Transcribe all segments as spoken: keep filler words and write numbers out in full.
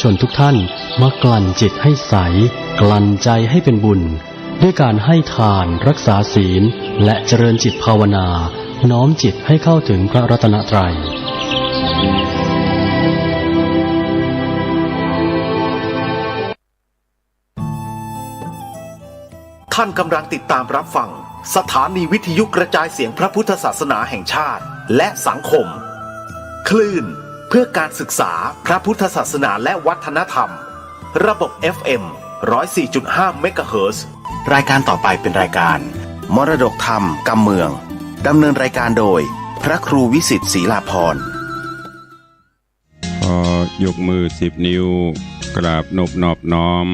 ชนทุกท่านมากลั่นจิตให้ใส กลั่นใจให้เป็นบุญ ด้วยการให้ทาน รักษาศีล และเจริญจิตภาวนา น้อมจิตให้เข้าถึงพระรัตนตรัย ท่านกำลังติดตามรับฟังสถานีวิทยุกระจายเสียงพระพุทธศาสนาแห่งชาติและสังคม คลื่นเพื่อการศึกษาพระพุทธศาสนาและวัฒนธรรม ระบบ เอฟ เอ็ม ร้อยสี่จุดห้า เมกะเฮิรตซ์ รายการต่อไปเป็นรายการมรดกธรรมกำเมือง ดำเนินรายการโดยพระครูวิสิทธิ์ ศรีลาภรณ์ ขอยกมือสิบนิ้ว กราบนบนอบน้อม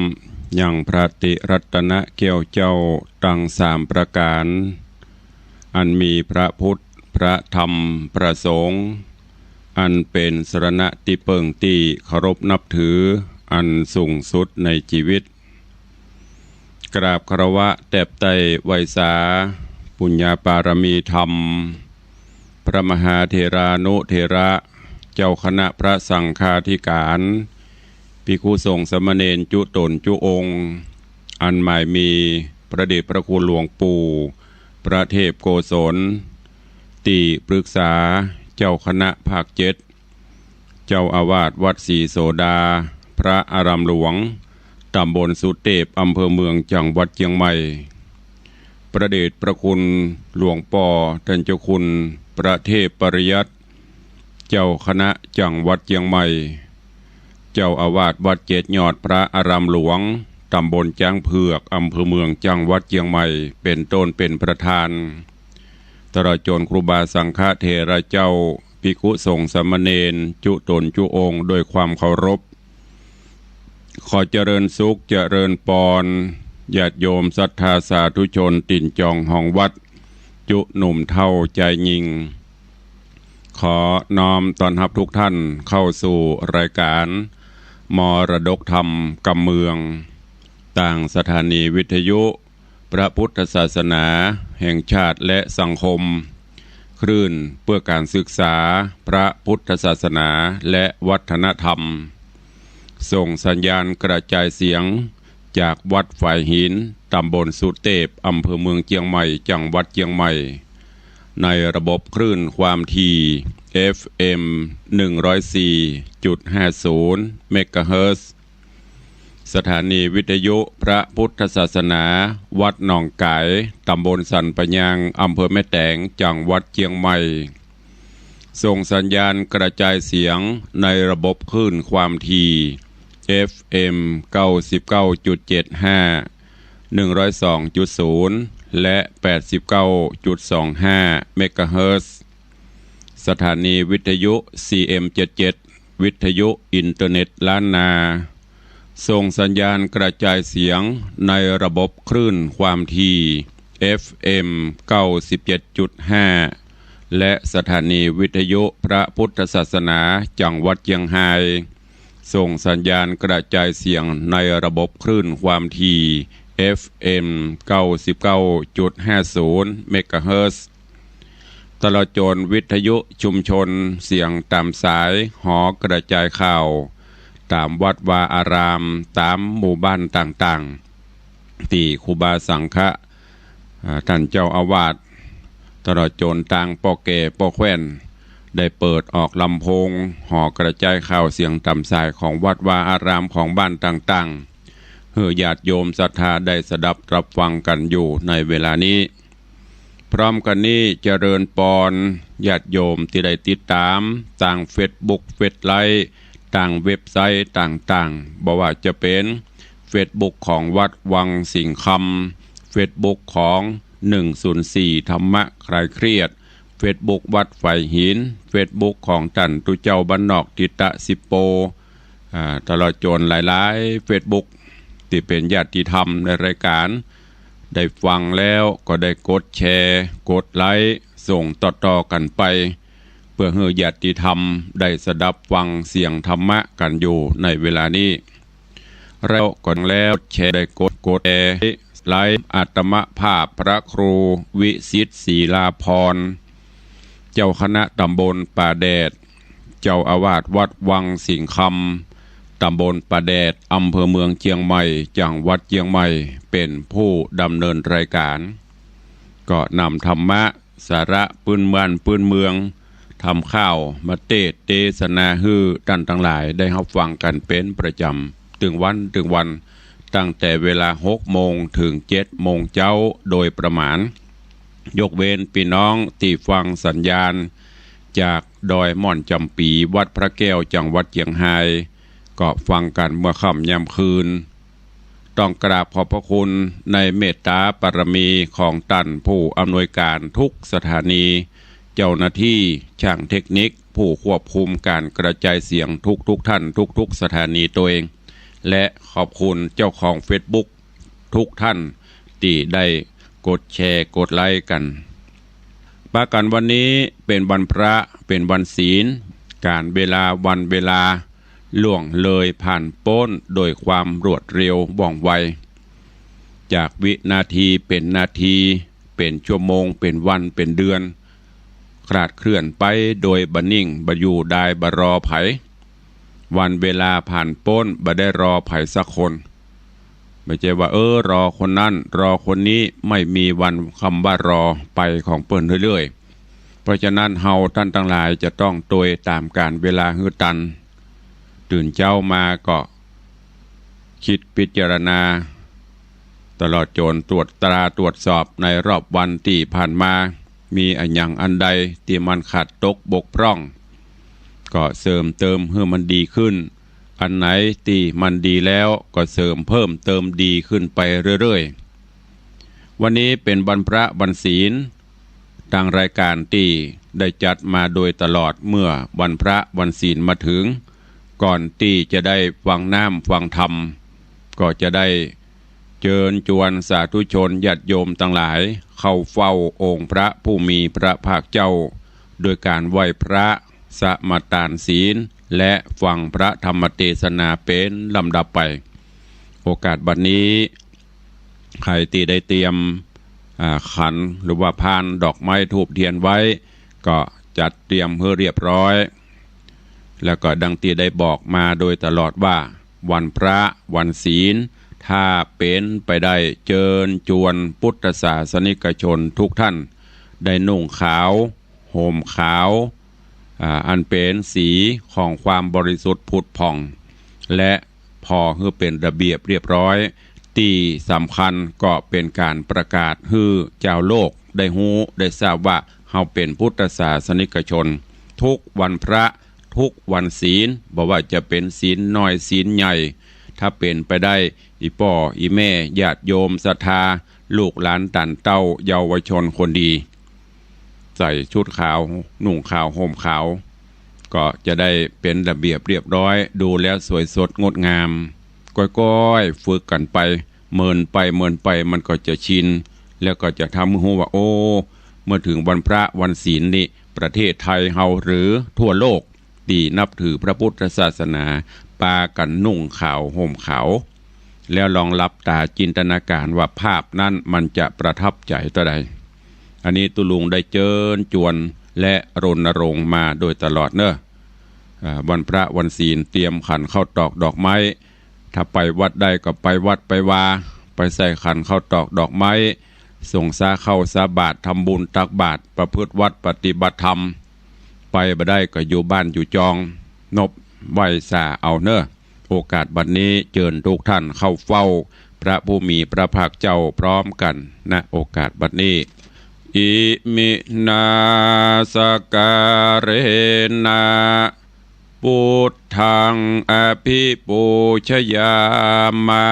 ยังพระติรัตนะแก้วเจ้าตังสามประก๋าน อันมีพระพุทธ พระธรรม พระสงฆ์ อันเป๋นสรณะตี้เปิ้งตี้เคารพนับถือ อันสูงสุดในจีวิต กราบคารวะแตบไต้ไหว้สา ปุญญาปารมีธรรม พระมหาเถรานุเถระ เจ้าคณะพระสังฆาธิก๋าน ภิกขุสงฆ์สามเณรจุ๊ต๋นจุ๊องค์ อันหมายมีพระเดชพระคุณหลวงปู่ พระเทพโกศล ตี้ปรึกษาเจ้าคณะภาคเจ็ด เจ้าอาวาสวัดศรีโสดา พระอารามหลวง ตำบลสุเตพ อำเภอเมือง จังหวัดเจียงใหม่ พระเดชพระคุณหลวงป้อต้านเจ้าคุณพระเทพปริยัติ เจ้าคณะจังหวัดเจียงใหม่ เจ้าอาวาสวัดเจ็ดยอด พระอารามหลวง ตำบลจ๊างเผือก อำเภอเมือง จังหวัดเจียงใหม่ เป๋นต้นเป๋นประธาน ตลอดจ๋นครูบาสังฆเถระเจ้า ภิกขุสงฆ์สามเณรจุ๊ต๋นจุ๊องค์ ด้วยความเคารพ ขอเจริญสุขเจริญปอน ญาติโยมศรัทธาสาธุชนตี๋นจองฮองวัด จุ๊หนุ่มเฒ่าจายญิง ขอน้อมต้อนฮับทุกท่านเข้าสู่รายการมรดกธรรมกำเมือง ตางสถานีวิทยุ พระพุทธศาสนาแห่งชาติและสังคม คลื่นเพื่อการศึกษาพระพุทธศาสนาและวัฒนธรรม ส่งสัญญาณกระจายเสียงจากวัดฝายหิน ตำบลสุเตพ อำเภอเมืองเจียงใหม่ จังหวัดเจียงใหม่ ในระบบคลื่นความถี่ เอฟ เอ็ม หนึ่งร้อยสี่จุดห้าศูนย์ เมกะเฮิรตซ์ สถานีวิทยุพระพุทธศาสนาวัดหนองก๋าย ตำบลสันป่ายาง อำเภอแม่แตง จังหวัดเจียงใหม่ ส่งสัญญาณกระจายเสียงในระบบคลื่นความถี่ เอฟ เอ็ม เก้าสิบเก้าจุดเจ็ดห้า หนึ่งร้อยสองจุดศูนย์ และ แปดสิบเก้าจุดสองห้า เมกะเฮิรตซ์ สถานีวิทยุ ซี เอ็ม เจ็ดเจ็ด วิทยุอินเทอร์เน็ตล้านนา ส่งสัญญาณกระจายเสียงในระบบคลื่นความถี่ เอฟ เอ็ม เก้าสิบเจ็ดจุดห้า และสถานีวิทยุพระพุทธศาสนาจังหวัดเจียงฮาย ส่งสัญญาณกระจายเสียงในระบบคลื่นความถี่ เอฟ เอ็ม เก้าสิบเก้าจุดห้าศูนย์ เมกะเฮิรตซ์ ตลอดจ๋นวิทยุชุมชนเสียงต๋ามสาย หอกระจายข่าว ต๋ามวัดวาอาราม ต๋ามหมู่บ้านต่างๆ ตี้ครูบาสังฆะ อ่า ต้านเจ้าอาวาส ตลอดจ๋นตางป้อแก่ป้อแคว่น ได้เปิดออกลำโพง หอกระจายข่าวเสียงต๋ามสายของวัดวาอารามของบ้านต่างๆ หื้อญาติโยมศรัทธาได้สดับรับฟังกั๋นอยู่ในเวลานี้ พร้อมกั๋นนี้เจริญปอนญาติโยมตี้ได้ติดต๋ามตางเฟซบุ๊ก เฟซไลฟ์ ตางเว็บไซต์ต่างๆ บ่ว่าจะเป๋นเฟซบุ๊กของวัดวังสิงห์คำ เฟซบุ๊กของ หนึ่งศูนย์สี่ ธรรมะคลายเครียด เฟซบุ๊กวัดฝายหิน เฟซบุ๊กของต้านตุ๊เจ้าบ้านนอกทิตะสิบโป อ่า ตลอดจ๋นหลายๆ เฟซบุ๊ก ตี้เป๋นญาติธรรมในรายการ ได้ฟังแล้วก็ได้กดแชร์ กดไลก์ ส่งต่อๆ กั๋นไป เปื้อหื้อญาติธรรมได้สดับฟังเสียงธรรมะกั๋นอยู่ในเวลานี้ แล้วก็แล้วแชร์ ได้กด กดแชร์ ไลก์ อาตมาภาพพระครูวิสิทธิ์ ศรีลาภรณ์ เจ้าคณะตำบลป่าแดด เจ้าอาวาสวัดวังสิงห์คำ ตำบลป่าแดด อำเภอเมืองเจียงใหม่ จังหวัดเจียงใหม่ เป๋นผู้ดำเนินรายก๋าน ก็นำธรรมะ สาระปื้นบ้านปื้นเมือง ธรรมข่าวมาเตสน์เตสนาหื้อต้านตังหลายได้ฮับฟังกั๋นเป๋นประจ๋ำ ตึงวันตึงวัน ตั้งแต่เวลาหกโมงเถิงเจ็ดโมงเจ๊าโดยประมาณ ยกเว้นปี้น้องตี้ฟังสัญญาณจากดอยม่อนจ๋ำปี๋ วัดพระแก้ว จังหวัดเจียงฮาย ก็ฟังกั๋นเมื่อค่ำยามคืน ต้องกราบขอบพระคุณในเมตต๋าบารมีของต้านผู้อำนวยก๋านทุกสถานี เจ้าหน้าตี้ ช่างเทคนิค ผู้ควบคุมก๋านกระจายเสียงทุกๆ ท่าน ทุกๆ สถานีตวย และขอบคุณเจ้าของเฟซบุ๊กทุกท่านตี้ได้กดแชร์กดไลก์กั๋น ปะกั๋นวันนี้เป๋นวันพระ เป๋นวันศีล ก๋าลเวลาวันเวลาล่วงเลยผ่านป๊นโดยความรวดเร็วว่องไว จากวินาทีเป๋นนาที เป๋นชั่วโมง เป๋นวัน เป๋นเดือน คลาดเคลื่อนไปโดยบ่นิ่ง บ่อยู่ดาย บ่รอใผ วันเวลาผ่านป๊น บ่ได้รอใผสักคน บ่ใจ้ว่า เออ รอคนนั้น รอคนนี้ ไม่มีวันกำว่ารอ ไปของเปิ้นเรื่อยๆ เพราะฉะนั้นเฮาต้านตังหลายจะต้องตวยต๋ามก๋าลเวลาหื้อตัน ตื่นเจ๊ามาก็ กึ๊ดพิจารณา ตลอดจ๋นตรวจตราตรวจสอบในรอบวันตี้ผ่านมา มีอะหยังอันใดตี้มันขาดตกบกพร่อง ก็เสริมเติมหื้อมันดีขึ้น อันไหนตี้มันดีแล้วก็เสริมเพิ่มเติมดีขึ้นไปเรื่อยๆ วันนี้เป๋นวันพระวันศีล ตางรายก๋านตี้ได้จัดมาโดยตลอดเมื่อวันพระวันศีลมาเถิง ก่อนตี้จะได้ฟังน้ำฟังธรรม ก็จะได้เจิญจวนสาธุชนญาติโยมตังหลายเข้าเฝ้าองค์พระผู้มีพระภาคเจ้า โดยก๋านไหว้พระ สมาตานศีล และฟังพระธรรมเตสนาเป๋นลำดับไป โอกาสบัดนี้ ใผตี้ได้เตรียม อ่า ขันหรือว่าพานดอกไม้ธูปเตียนไว้ ก็จัดเตรียมหื้อเรียบร้อย แล้วก็ดังตี้ได้บอกมาโดยตลอดว่า วันพระวันศีล ถ้าเป๋นไปได้เจิญจวนพุทธศาสนิกชนทุกท่าน ได้นุ่งขาว ห่มขาว อ่า อันเป๋นสีของความบริสุทธิ์ผุดผ่อง และผ่อหื้อเป๋นระเบียบเรียบร้อย ตี้สำคัญก็เป๋นก๋านประกาศหื้อจาวโลกได้ฮู้ได้ทราบว่า เฮาเป๋นพุทธศาสนิกชน ทุกวันพระ ทุกวันศีล บ่ว่าจะเป๋นศีลน้อยศีลใหญ่ ถ้าเป๋นไปได้ อี่ป้ออี่แม่ญาติโยมศรัทธา ลูกหลานต้านเต้าเยาวชนคนดี ใส่ชุดขาว นุ่งขาว ห่มขาว ก็จะได้เป๋นระเบียบเรียบร้อย ดูแล้วสวยสดงดงาม ก้อยๆ ฝึกกั๋นไป เมินไปเมินไปมันก็จะชิน แล้วก็จะทำหื้อฮู้ว่า โอ้ เมื่อเถิงวันพระวันศีลนี่ ประเทศไทยเฮาหรือทั่วโลกตี้นับถือพระพุทธศาสนา ปากั๋นนุ่งขาวห่มขาว แล้วลองหลับต๋าจินตนาก๋านว่าภาพนั้นมันจะประทับใจ๋เต้าใด อันนี้ตุ๊ลุงได้เจิญจวนและรณรงค์มาโดยตลอดเน่อ อ่า วันพระวันศีลเตรียมขันข้าวตอกดอกไม้ ถ้าไปวัดได้ก็ไปวัดไปวา ไปใส่ขันข้าวตอกดอกไม้ สงสาข้าวสาบาตร ทำบุญตักบาตร ประพฤติวัตรปฏิบัติธรรม ไปบ่ได้ก็อยู่บ้านอยู่จอง นบไหว้สาเอาเน่อ โอกาสบัดนี้เจิญทุกท่านเข้าเฝ้าพระผู้มีพระภาคเจ้าพร้อมกั๋น ณ โอกาสบัดนี้ อิมินาสการะนะ พุทธังอภิปูชยามะ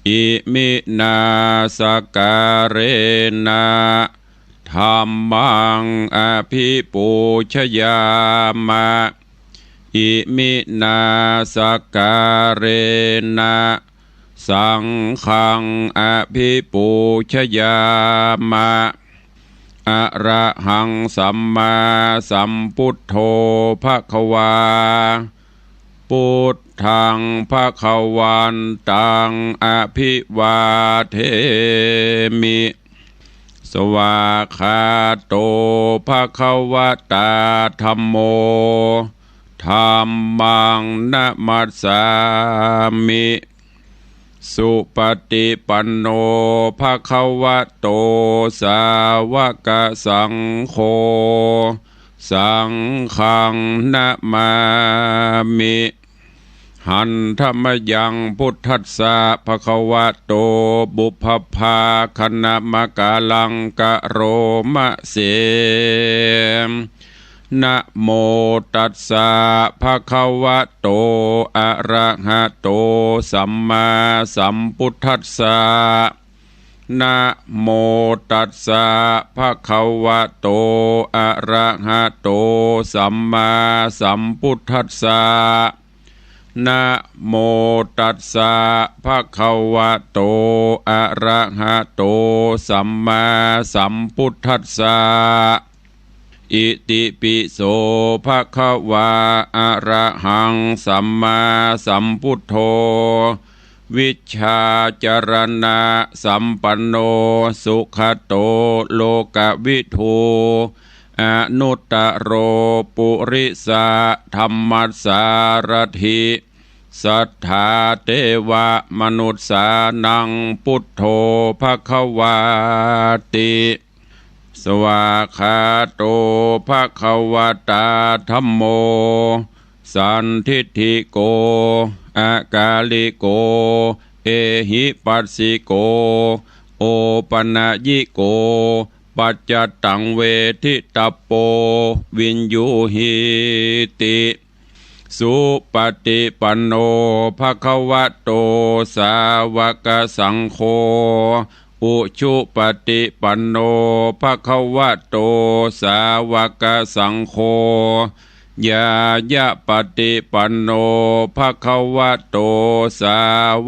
อิมินาสการะนะ ธัมมังอภิปูชยามะ อิมินาสการะนะ สังฆังอภิปูชยามะ อะระหังสัมมาสัมพุทโธภะคะวา พุทธังภะคะวันตังอภิวาเทมิ สวากขาโตภะคะวะตาธัมโม ธัมมังนะมัสสามิ สุปะติปันโน ภะคะวะโต สาวะกะสังโฆ สังฆังนะมามิ หันธะมะยัง พุทธัสสะ ภะคะวะโต ปุพพะภาคะนะมะกะลัง กะโรมะเส นะโมตัสสะ ภะคะวะโต อะระหะโต สัมมาสัมพุทธัสสะ นะโมตัสสะ ภะคะวะโต อะระหะโต สัมมาสัมพุทธัสสะ นะโมตัสสะ ภะคะวะโต อะระหะโต สัมมาสัมพุทธัสสะ อิติปิโส ภะคะวะ อะระหัง สัมมาสัมพุทโธ วิชชาจรณะสัมปันโน สุขะโต โลกะวิทู อนุตตะโร ปุริสะธัมมัสสารถิ สัทธาเตวะมนุสสานัง พุทโธ ภะคะวาติ สวากขาโต ภะคะวะตา ธัมโม สันทิฏฐิโก อะกาลิโก เอหิปัสสิโก โอปะนะยิโก ปัจจะตัง เวทิตะโป วิญญูหีติ สุปะติปันโน ภะคะวะโต สาวะกะสังโฆ อุชุปะติปันโน ภะคะวะโต สาวะกะสังโฆ ญาญะปะติปันโน ภะคะวะโต สา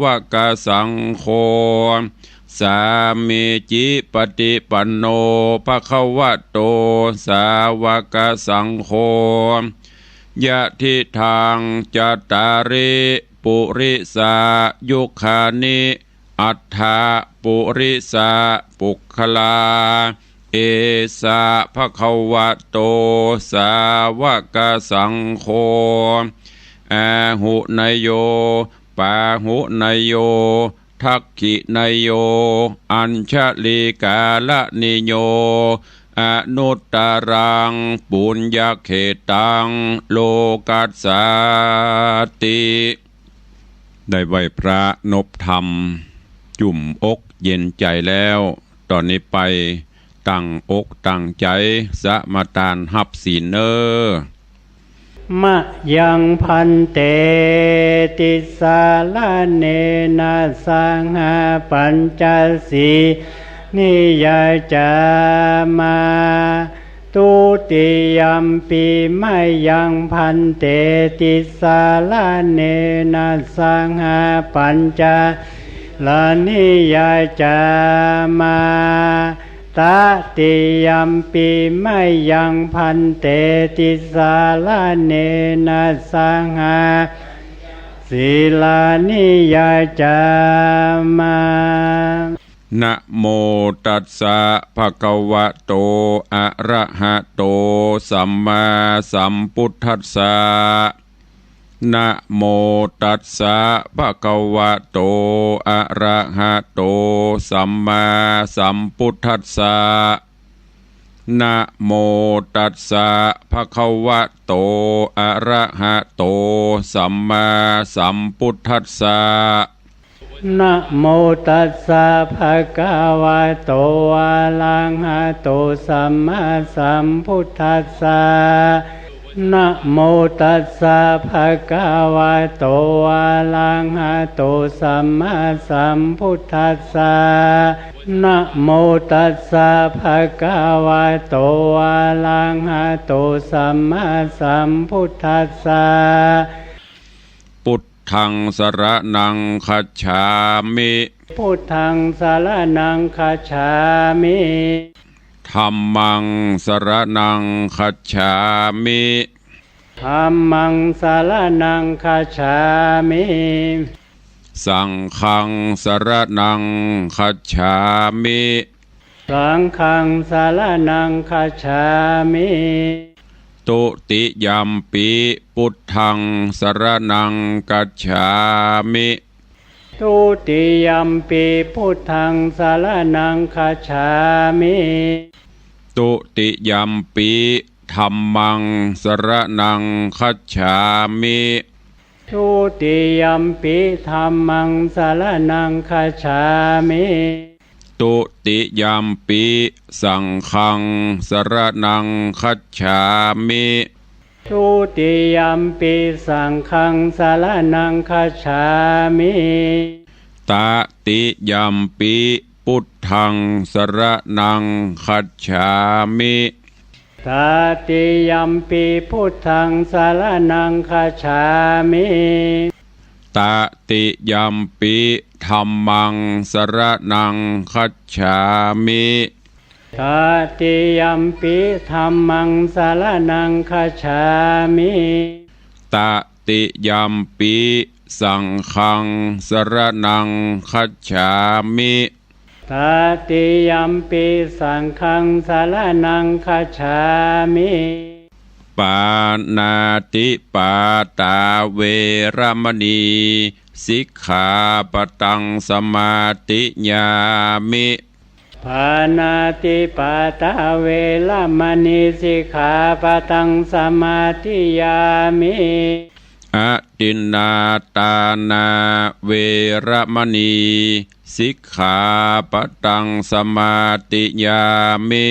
วะกะสังโฆ สามีจิปะติปันโน ภะคะวะโต สาวะกะสังโฆ ยะทิทัง จัตตาริ ปุริสายุคานิ อัฏฐะปุริสะปุคคลา เอสะ ภะคะวะโต สาวะกะสังโฆ อาหุเนยโย ปาหุเนยโย ทักขิเนยโย อัญชลีกาละนิโย อนุตตะรัง ปุญญะเขตัง โลกัสสาติ ได้ไหว้พระนบธรรม จุ่มอกเย็นใจ๋แล้ว ต่อนี้ไปตั้งอกตั้งใจ๋สมาตานฮับศีลเน่อ มะยัง ภันเต ติสสะระเณนะ สังฆะ ปัญจะสีลานิ ยาจามา ทุติยัมปิ มะยัง ภันเต ติสสะระเณนะ สังฆะ ปัญจะสีลานิ ยาจามา ตติยัมปิ มะยัง ภันเต ติสสะระเณนะ สังฆะ ปัญจะสีลานิ ยาจามา นะโมตัสสะ ภะคะวะโต อะระหะโต สัมมาสัมพุทธัสสะ นะโมตัสสะ ภะคะวะโต อะระหะโต สัมมาสัมพุทธัสสะ นะโมตัสสะ ภะคะวะโต อะระหะโต สัมมาสัมพุทธัสสะ นะโมตัสสะ ภะคะวะโต อะระหะโต สัมมาสัมพุทธัสสะ นะโมตัสสะ ภะคะวะโต อะระหะโต สัมมาสัมพุทธัสสะ นะโมตัสสะ ภะคะวะโต อะระหะโต สัมมาสัมพุทธัสสะ พุทธังสะระณังคัจฉามิ พุทธังสะระณังคัจฉามิ ธัมมังสะระณังคัจฉามิ ธัมมังสะระณังคัจฉามิ สังฆังสะระณังคัจฉามิ สังฆังสะระณังคัจฉามิ ทุติยัมปิ พุทธัง สรณัง คัจฉามิ ทุติยัมปิ พุทธัง สรณัง คัจฉามิ ทุติยัมปิ ธัมมัง สรณัง คัจฉามิ ทุติยัมปิ ธัมมัง สรณัง คัจฉามิ ทุติยัมปิ สังฆัง สรณัง คัจฉามิ ทุติยัมปิ สังฆัง สรณัง คัจฉามิ ตติยัมปิ พุทธัง สรณัง คัจฉามิ ตติยัมปิ พุทธัง สรณัง คัจฉามิ ตติยัมปิ ธัมมัง สรณัง คัจฉามิ ตติยัมปิ ธัมมัง สรณัง คัจฉามิ ตติยัมปิ สังฆัง สรณัง คัจฉามิ ตติยัมปิ สังฆัง สรณัง คัจฉามิ ปาณาติปาตา เวระมะณี สิกขาปะตัง สมาธิยามิ ปาณาติปาตา เวระมะณี สิกขาปะตัง สมาธิยามิ อทินนาทานา เวระมะณี สิกขาปะตัง สมาธิยามิ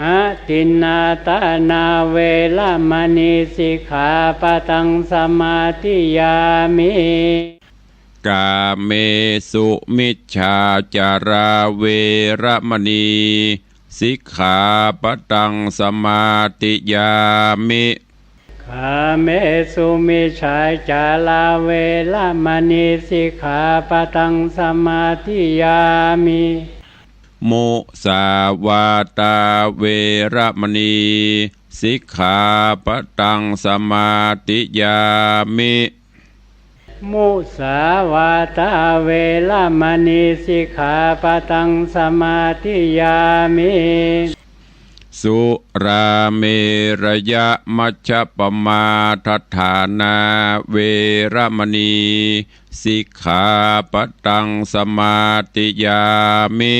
อทินนาทานา เวระมะณี สิกขาปะตัง สมาธิยามิ กาเมสุมิจฉาจารา เวระมะณี สิกขาปะตัง สมาธิยามิ กาเมสุมิจฉาจารา เวระมะณี สิกขาปะตัง สมาธิยามิ มุสาวาทา เวระมะณี สิกขาปะตัง สมาธิยามิ มุสาวาทา เวระมะณี สิกขาปะตัง สมาธิยามิ สุราเมรยะมัชฌปมาทฐานา เวระมะณี สิกขาปะตัง สมาธิยามิ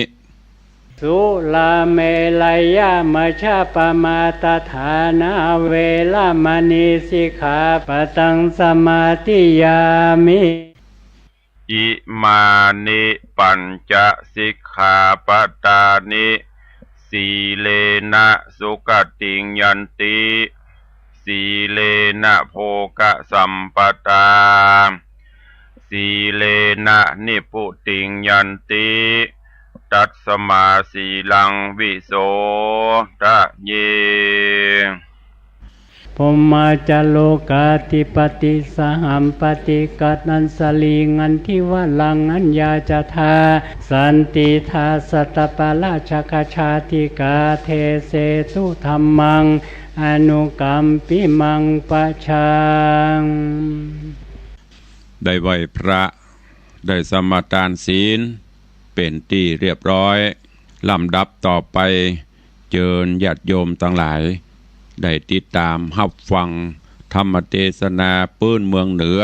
สุราเมรยะมัชฌปมาทฐานา เวระมะณี สิกขาปะตัง สมาธิยามิ อิมานิปัญจสิกขาปะตานิ สีเลนะสุขติงยันติ สีเลนะโภคสัมปทา สีเลนะนิพพุติงยันติ ตัสมาสีลังวิโสทะเย พรหมาจาโรกาธิปติ สหัมปติ กตัญจลี งันทิวรัง อัญญาจทา สันติทา สัตตปาราชกชาติกา เทเสตุธัมมัง อนุกัมปิมัง ปะชัง ได้ไหว้พระ ได้สมาทานศีล เป๋นตี้เรียบร้อย ลำดับต่อไป เจิญญาติโยมตังหลาย ได้ติดต๋ามฮับฟังธรรมเตสนาปื้นเมืองเหนือ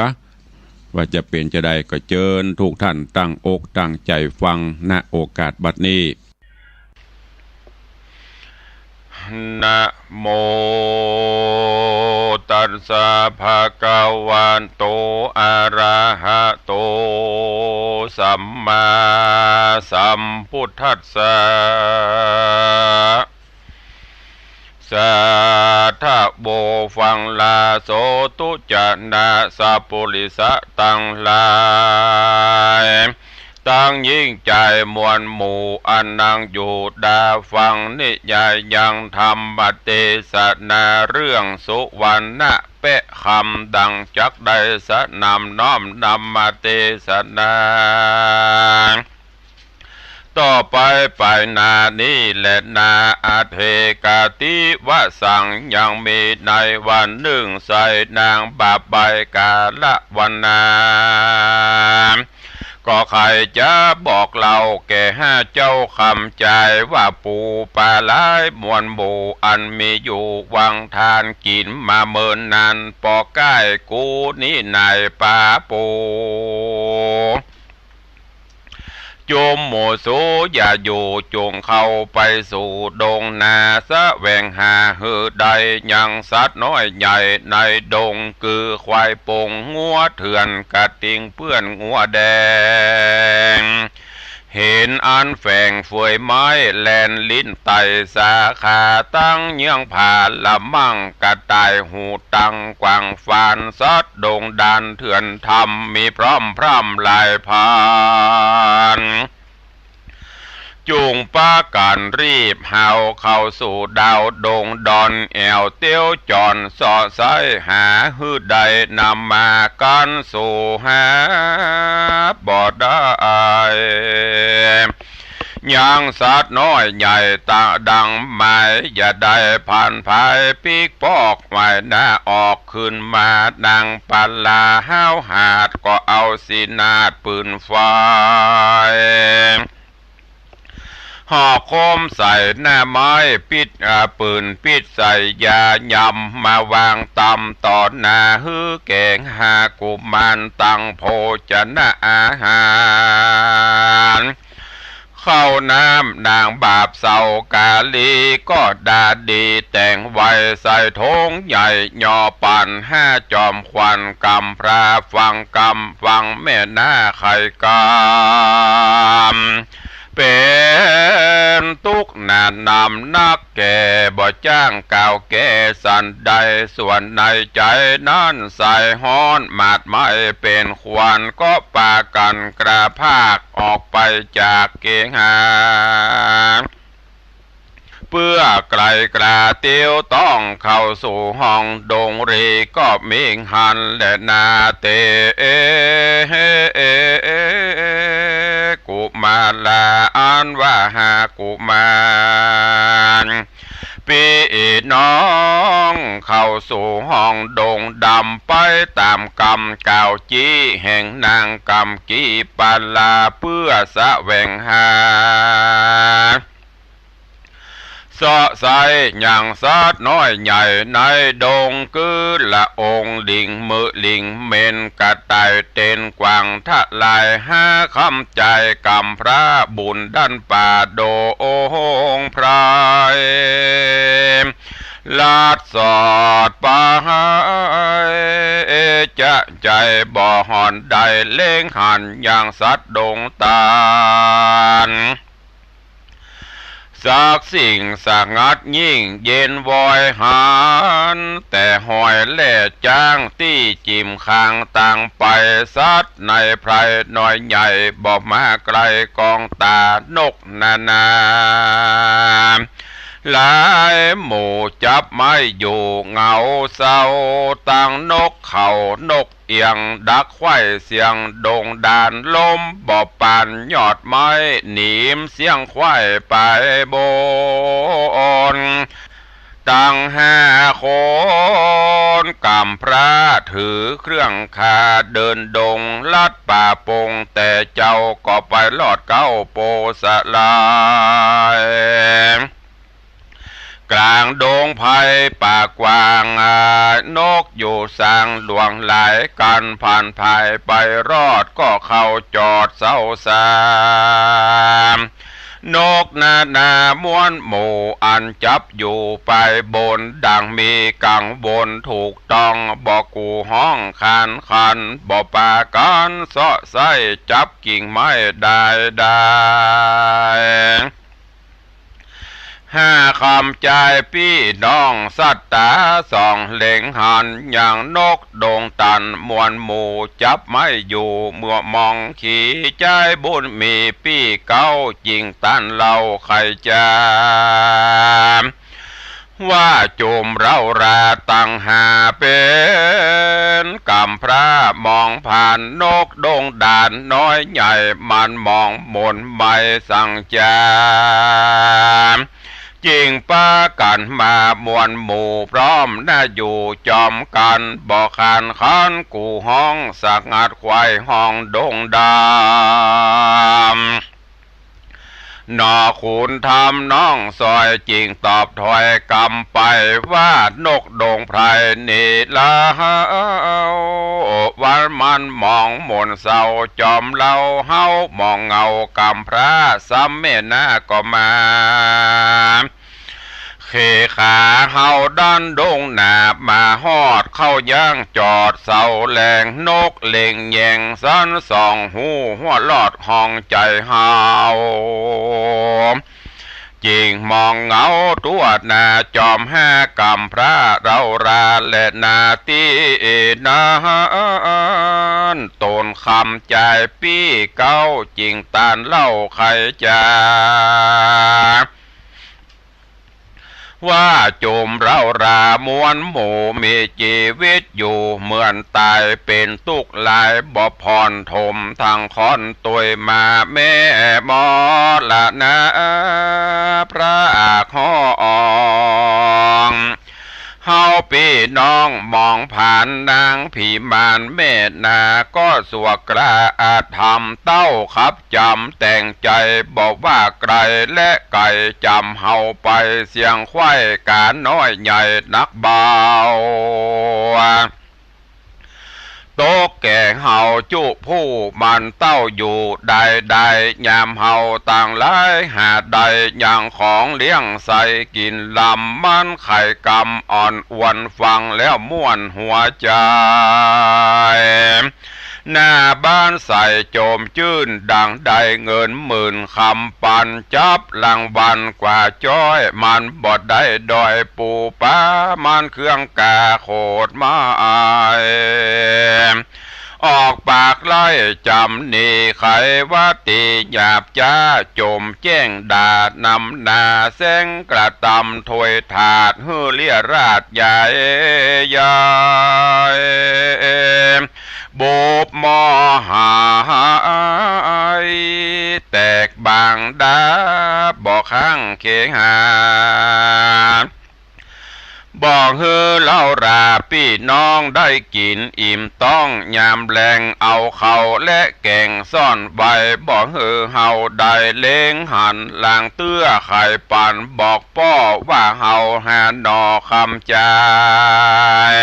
ว่าจะเป๋นจาใด ก็เจิญทุกท่านตั้งอกตั้งใจ๋ฟัง ณ โอกาสบัดนี้ นะโมตัสสะ ภะคะวะโต อะระหะโต สัมมาสัมพุทธัสสะ สาธะโว ฟังลาโส ตุจะนะสัปปุริสะตังหลาย ตังหญิงจายมวลหมู่ อันนังอยู่ดาฟังนิยายังธรรมเตสนา เรื่องสุวรรณะเป๊ะคำ ดังจักได้สนำน้อมนำมาเตสนา ต่อไปไปหน้านี้แลนา อเถกะติวสัง ยังมีในวันนึ่ง ไซร้นางบาปใบ้กาละวนา ก็ ใผจะบอกเล่าแก่ข้าเจ้าคำจายว่า ปู่ป๋าหลายมวลหมู่อันมีอยู่วังทานกิ๋นมาเมินนาน ปอใก้กูนี้ไหน ป๋าปู่ จุมหมู่สูอย่าอยู่ จุ่งเข้าไปสู่ดงนา แสวงหาหื้อได้ยังสัตว์น้อยใหญ่ในดง คือควายปง งัวเถื่อน กระติ่งเปื้อน งัวแดง เห็นอันแฝงเฟือยไม้ แล่นลิ้นไต่สาขา ตั้งเยื้องผาละมั่ง กระต่ายหูตังกวางฟาน สัตว์ดงดานเถื่อนธรรม มีพร่อมพร่ำหลายพัน จุ่งปากั๋นรีบเฮาเข้าสู่ดาวดงดอน แอ่วเตี้ยวจอนเซาะไซ้หาหื้อได้ นำมากั๋นสู่หาบ่ได้ ยังสัตว์น้อยใหญ่ตะดังหมาย อย่าได้ผันผายปิ๊กปอก ไหว้หน้าออกขึ้นมา นางปลาห้าวหาด ก็เอาสีนาดปืนไฟ หอกคมใส่หน้าไม้ ปิ๊ด อ่า ปืนปิ๊ดใส่ยายำ มาวางตำต่อหน้าหื้อแก๋ง หากุมารตังโภชนะอาหาร ข้าวน้ำนางบาปเสากาลี ก็ดาดีแต่งไว้ ใส่ถงใหญ่ยอปั๋น ห้าจอมขวัญกำพร้า ฟังกำฟังแม่หน้าไขกำ เป๋นตุ๊กข์หนานำนักแก่ บ่จ้างกล่าวแก้สันใด ส่วนในใจ๋นั้นใส่ฮ้อนหมาดไหม้เป๋นควัน ก็ปากั๋นกระพากออกไปจากเกหา เปื้อไกลกราเตียวต้องเข้าสู่ห้องดงเร ก็เมงหันแลนาเต กุมารา อันว่าหากุมารปี้น้อง เข้าสู่ห้องดงดำ ไปต๋ามกำกล่าวจี้แห่งนางกำกีปาลา เปื้อแสวงหา เซาะไซ้ยังสัตว์น้อยใหญ่ในดง คือละองค์ลิง มือลิง เม็นกระต่าย เตนกวางทะลาย หาคำจายกำพร้าบุญดั้นป่าดงไพร ลัดสอดไป จะใจ๋บ่ห่อนได้ เล็งหันยังสัตว์ดงตาน สักสิ่งสงัดยิ่งเย็นวอยหัน แต่ฮอยแล่จ้างตี้จิ่มคางตางไป สัตว์ในไพรน้อยใหญ่ บ่มาใก้กองต๋า นกนานา หลายหมู่จับไม้อยู่เหงาเศร้า ตังนกเขานก เอียงดักไขว่เสียงดงดาน ลมบ่ปานยอดไม้ หนีมเสียงไขว่ไปบน ตังห้าคนกำพร้าถือเครื่องฆ่า เดินดงลัดป่าปง แต่เจ้าก็ไปรอดเก๊าโปสลาย ก๋างดงไพรป่ากว้าง นกอยู่สางหลวงหลาย กั๋นผ่านผายไปรอด ก็เข้าจอดเศร้าสาม นกนานาม้วนหมู่อันจับอยู่ไปบน ดังมีกังวลถูกต้อง บ่กู่ฮ้องขานขัน บ่ปากั๋นเซาะไซ้จับกิ่งไม้ได้ได้ ห้าคำจายปี้น้องสัตตาสอง เล็งหันยังนกดงตัน มวลหมู่จับไม้อยู่ เมื่อมองขีจายบุญมีปี้เก๊า จิ่งตันเล่าใค่จา ว่าจุมเร้าราตังห้าเป๋นกำพร้ามองผ่าน นกดงดานน้อยใหญ่ มันมองหม่นไหม้สังจา จึงปากั๋นมามวลหมู่พร้อมนาอยู่จอมกั๋น บ่ขานขันกู่ฮ้องสงัดไขว่ห้องดงดำ หนอขุนธรรมน้องซอยจึงตอบถ้อยกำไปว่า นกดงไพรนี่ลาว วันมันมองหม่นเศร้าจอมเล่า เฮามองเงากำพร้า ซ้ำแม่นาก็มา เขขาเฮาด้านดงหนา มาฮอดเข้าย่างจอดเสาแหลง นกเล็งแยงสันสองหู หัวลอดห้องใจ๋เฮา จึงมองเงาตั๋วหน้าจอมห้ากำพร้า เฮาราและนาตี้นั้น ต๋นคำจ่ายปี้เก๊า จึงตานเล่าไขจ๋า ว่าจุมเฮารามวลหมู่มีจีวิตอยู่ เหมือนต๋ายเป๋นตุ๊กข์หลาย บ่ผ่อนถมตังค่อนตวยมา แม่มรณะพระอาคอง เฮาปี้น้องมองผ่านนางผีมารแม่นา ก็สวกกล้าอาธรรมเต้าขับ จ๋ำแต่งใจ๋บ่ว่าไก๋และไก๋ จ๋ำเฮาไปเสียงไขว่ ก๋าน้อยใหญ่หนักเบา ตกแก่เฮาจุผู้มันเต้าอยู่ได้ได้ ยามเฮาตังหลายหาได้ยังของเลี้ยงใส่กิ๋นลำ มันไขกำอ่อนอวน ฟังแล้วม่วนหัวใจ๋ หน้าบ้านใสโจมจื้น ดังได้เงินหมื่นคำปัน จับรางวัลกว่าจ้อย มันบ่ได้ด้อยปู๋ป๋า มันเครื่องกาโขดหมาย ออกปากไล่จ๋ำหนีไขว่าตี๋หยาบจ๊า โจมแจ้งด่านำหน้า แสงกระตำถ้วยถาด หื้อเลี้ยราดใหญ่ใหญ่ บุบหม้อหายแตกบางดา บ่ข้างเคหา บ่หื้อเฮาราปี้น้องได้กิ๋นอิ่มต๊อง ยามแลงเอาข้าวและแก๋งซ่อนไว้ บ่หื้อเฮาได้เล็งหัน ลางเตื้อไขปัน บอกป้อว่าเฮาหาหน่อคำจ่าย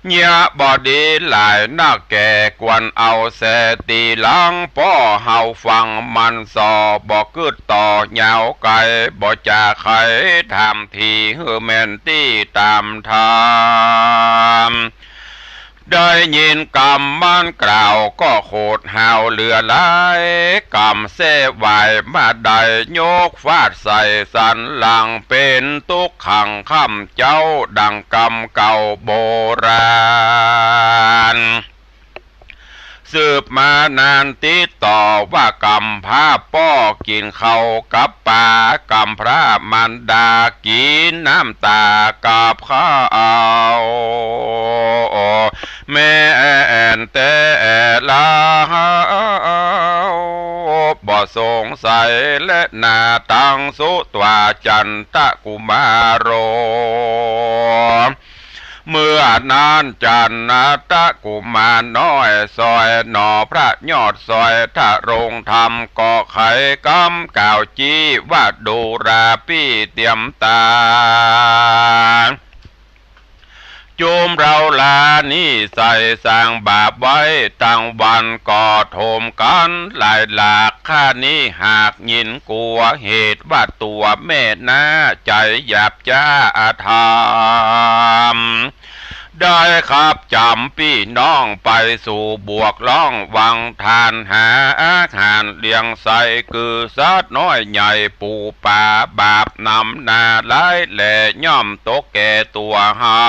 เยียะบ่ดีหลายนักแก่ ควรเอาแสตี้หลัง ป้อเฮาฟังมันส่อ บ่กึ๊ดต่อยาวไก๋ บ่จ๋าไขถาม ตี้หื้อแม่นตี้ต๋ามธรรม ได้ยินกำมันกล่าว ก็โขดหาวเหลือหลาย กำแส้ไหวมาได้ ยกฟาดใส่สันหลัง เป๋นตุ๊กขังค่ำเจ๊า ดังกำเก่าโบราณ สืบมานานติดต่อ ว่ากำพร้าป้อกิ๋นข้าวกับป๋า กำพร้ามารดากิ๋นน้ำต๋ากับข้าว แม่นแต๊ลาว บ่สงสัยและนา ตังสุตวาจันตกุมารโร เมื่อนั้นจันตกุมารน้อย ซอยหน่อพระยอดซอยทรงธรรม ก็ไขกำกล่าวจี้ว่า ดูราปี้เตียมต๋า จุมเฮารานี่ใส่สร้างบาปไว้ตังวัน ก็โถมกั๋นหลายหลาก ข้านี้หากยินกลัว เหตุว่าตั๋วแม่นาใจ๋หยาบจ๊าอาธรรม ได้ขับจ๋ำปี้น้องไปสู่บวกล่องวังทาน หาอาหารเลี้ยงใส่ คือสัตว์น้อยใหญ่ปู๋ป๋า บาปนำหน้าหลายแล ย่อมตกแก่ตั๋วเฮา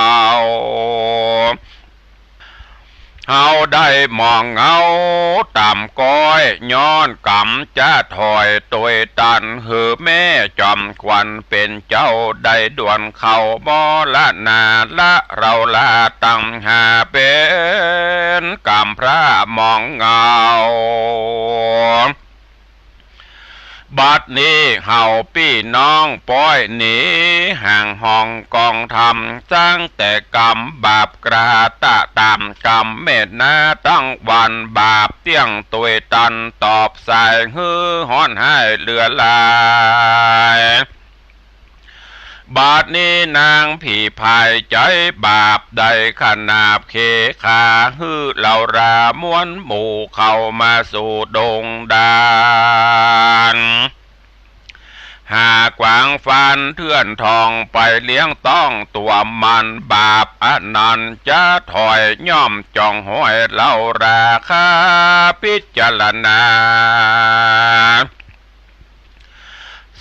เฮาได้มองเงาต่ำก้อย ย้อนกำจะถอยตวยตัน หื้อแม่จอมขวัญเป๋นเจ้า ได้ด่วนเข้ามรณาละ เฮาลาตังหาเป๋นกำพร้ามองเงา บัดนี้เฮาปี้น้องป๊อยหนีห่างห้องกองธรรม ตั้งแต่กรรมบาปกระตะตามกรรมแม่นาตั้งวันบาปเตี้ยงตวยตันตอบสายหื้อฮ้อนไห้เหลือหลาย บัดนี้นางผีพายใจ๊บาปได้ขนาบเขขาหื้อเหล่าราม้วนหมู่เข้ามาสู่ดงดาน หากวางฟันเถื่อนทองไปเลี้ยงต้องตัวมันบาปอันนั้นจะถอยย่อมจ่องห้อยเหล่าราคาพิจารณา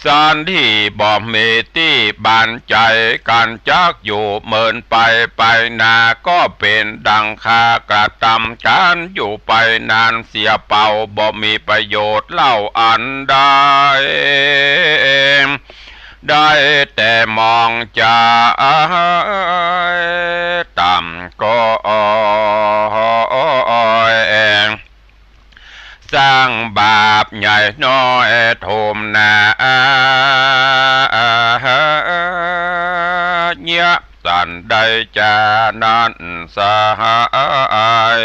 สันที่บ่มีตี้บานใจ๋กั๋นจักอยู่เมินไปไปนาก็เป๋นดังคากระตำก๋านอยู่ไปนานเสียเป่าบ่มีประโยชน์เล่าอันใด ได้แต่มองจะต่ำก็ สร้างบาปใหญ่น้อยโทมนา เยียะสันใดจานั้นสหาย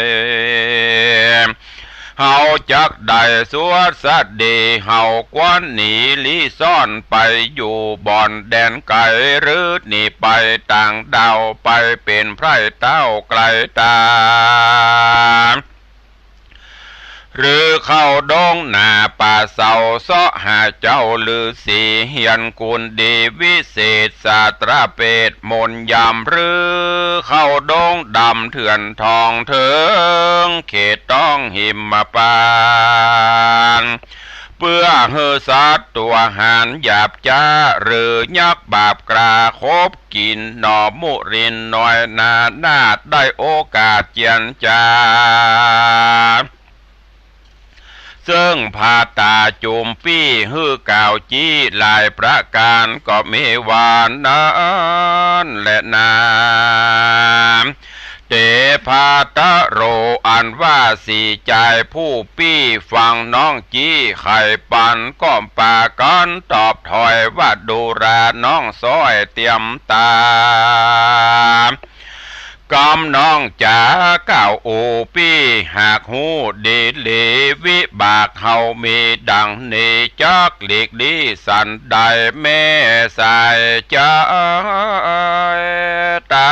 เฮาจักได้สวดสะดี เฮาควรหนีลี้ซ่อนไปอยู่บ่อนแดนไก๋ หรือหนีไปต่างดาว ไปเป๋นไพร่เต้าไก๋ต๋า หรือเข้าดงหน้าป่าเศร้าเซาะหาเจ้าฤๅษีเฮียนกุลดีวิเศษสาตราเปตมนต์ยาม หรือเข้าดงดำเถื่อนทองเถิงเขตต้องหิมพานต์ เปื้อหื้อสัตว์ตั๋วหาญหยาบจ๊า หรือยักษ์บาปกล้าคบกิ๋นหน่อมุรินน้อยนานาถ ได้โอกาสเจียรจา เซิ่งพาต๋าจุ่มปี้หื้อกล่าวจี้หลายประก๋านก็มีว่านั้นแหละนา เตภาทะโร อันว่าสี่จายผู้ปี้ฟังน้องจี้ไขปันก็ปากั๋นตอบถอยว่าดูราน้องซ้อยเตียมต๋า กำน้องจ๋ากล่าวอู้ปี้หากฮู้ดีหลีวิบากเฮามีดังนี้จักหลีกลี้สันใดแม่สายจ๊า ต๋า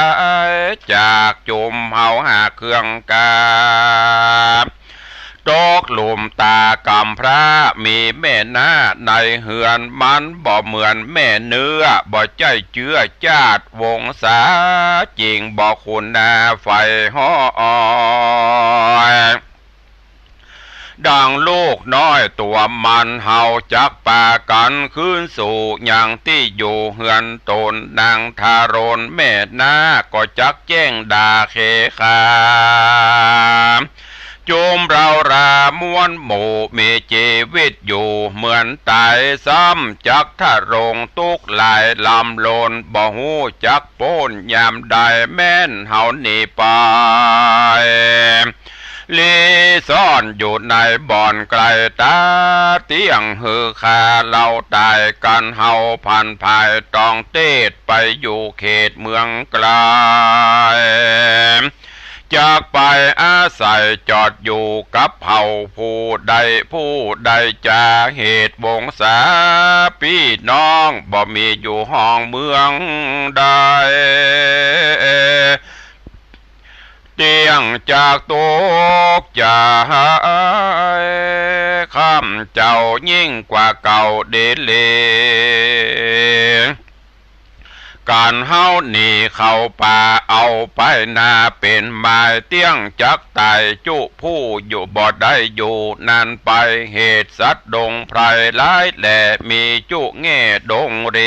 ยจากจุ่มเฮาหาเครื่องกา ตกหลุมต๋ากำพร้ามีแม่น้าในเฮือนมันบ่เหมือนแม่เนื้อ บ่ใจ้เจื้อจาติวงศา จิ่งบ่ขุนนาไฟฮ้อย ดังลูกน้อยตั๋วมันเฮาจักปากั๋นคืนสู่ยังตี้อยู่เฮือนต๋นนางทารนแม่นาก็จักแจ้งด่าเขขา จุ่มเฮาราม้วนหมู่มีจีวิตอยู่เหมือนต๋ายซ้ำจักทะลงตุ๊กข์หลายลำลนบ่ฮู้จักป๊นยามใดแม่นเฮาหนีไป ลี้ซ่อนอยู่ในบ่อนไก๋ต๋าเตี้ยงหื้อฆ่าเฮาต๋ายกั๋นเฮาผันผายต้องเตศไปอยู่เขตเมืองไก๋ จักไปอาศัยจอดอยู่กับเฮาผู้ใดผู้ใดจาเหตุวงศาปี้น้องบ่มีอยู่ห้องเมืองใด เตี้ยงจากตกจายข้ามเจ้ายิ่งกว่าเก่าดีหลี ก๋านเฮาหนีเข้าป่าเอาไปนาเป๋นหมายเตี้ยงจักต๋ายจุผู้อยู่บ่ได้อยู่นานไปเหตุสัตว์ดงไพรร้ายแหล่มีจุแง่ดงเร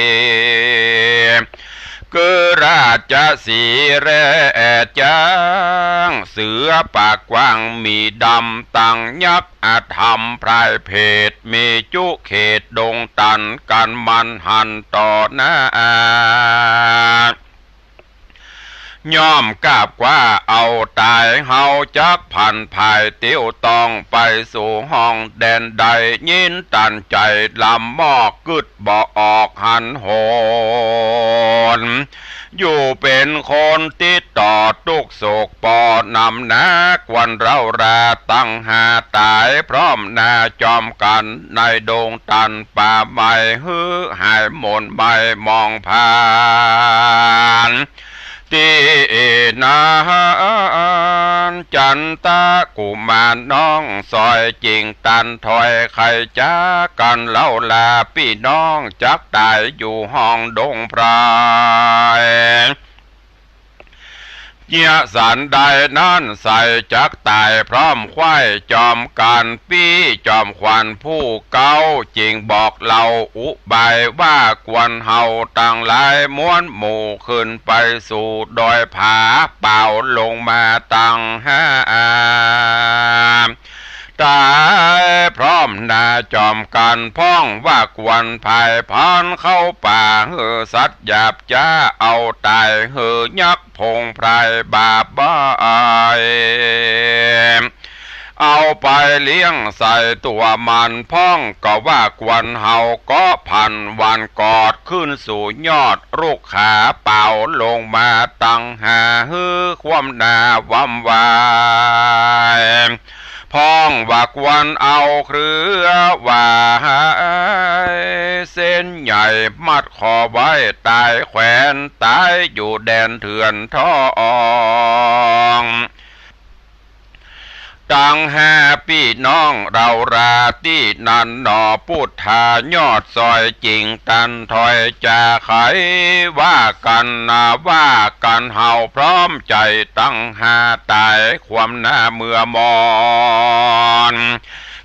คือราชสีห์แร่แอดจ๊าง เสือปากกว้างหมีดำ ตังยักษ์อธรรมพรายเผด มีจุเขตดงตัน กั๋นมันหันต่อหน้า ย่อมกราบกว้าเอาต๋าย เฮาจักผันผายเตียวต้องไปสู่ห้องแดนใด ยินตันใจ๋ลำมอก กึ๊ดบ่ออกหันหน อยู่เป๋นคนติดต่อตุ๊กข์โศก ปอนำหน้ากวนเร้ารา ตังหาต๋ายพร้อมหน้าจอมกั๋น ในดงตันป่าไม้ หื้อหายหม่นไหม้มองผ่าน ตี้นั้น จันตะกุมารน้องสอยจิ่งตันถอย ใค่จ๊ากั๋นเล่าลาปี้น้อง จักต๋ายอยู่ห้องดงไพร เยียะสันใดนั้นใส่ จักต๋ายพร้อมใคว้จอมกั๋น ปี้จอมขวัญผู้เก๊า จิ่งบอกเล่าอุบายว่า กวนเฮาตังหลายมวลหมู่ ขึ้นไปสู่ดอยผา เป๋าลงมาตังหาต๋าย พร้อมหน้าจอมกั๋น พ่องว่ากวนผายพรานเข้าป่า หื้อสัตว์หยาบจ๊าเอาต๋าย หื้อยักษ์ผงพรายบาปบ้าย เอาไปเลี้ยงใส่ตั๋วมัน พ่องก็ว่ากวนเฮาก็ผันหว่านกอด ขึ้นสู่ยอดรุกขา เป๋าลงมาตังหา หื้อความหน้าว้ำวาย พ่องว่ากวนเอาเครือหวาย เส้นใหญ่มัดคอไว้ต๋ายแขวน ต๋ายอยู่แดนเถื่อนทอง ตังหาปี้น้องเฮาราตี้นั้นหนอ ปุทธายอดสอยจิ่งตันถอย จะใค่ว่ากั๋นนา ว่ากั๋นเฮาพร้อมใจ๋ตังหาต๋าย ความหน้าเมื่อมอน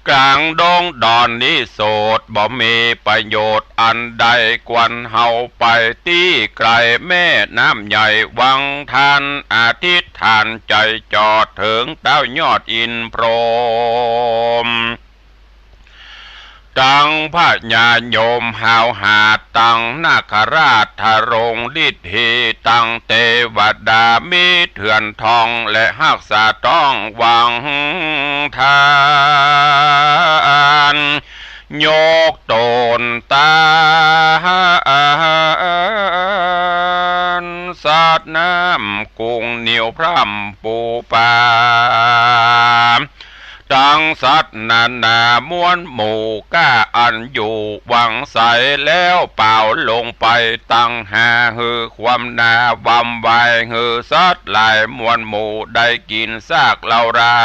ก๋างดงดอนนี้โสด บ่มีประโยชน์อันใด กวนเฮาไปตี้ไก๋แม่น้ำใหญ่วังทาน อธิษฐานใจ๋จอดเถิงเต้ายอดอินพรหม ตังพญายมฮาวหาด ตังนาคราชทรงฤทธี ตังเตวดามีเถื่อนทอง และฮักษาต้องวังทาน ยกต๋นตาน สาดน้ำกุ่งเหนี่ยวพร่ำปูปา ตังสัตว์นานาม้วนหมู่ ก้าอันอยู่หวังใส แล้วเป๋าลงไปตังหา หื้อความหน้าว้ำวาย หื้อสัตว์หลายม้วนหมู่ ได้กิ๋นซากเฮารา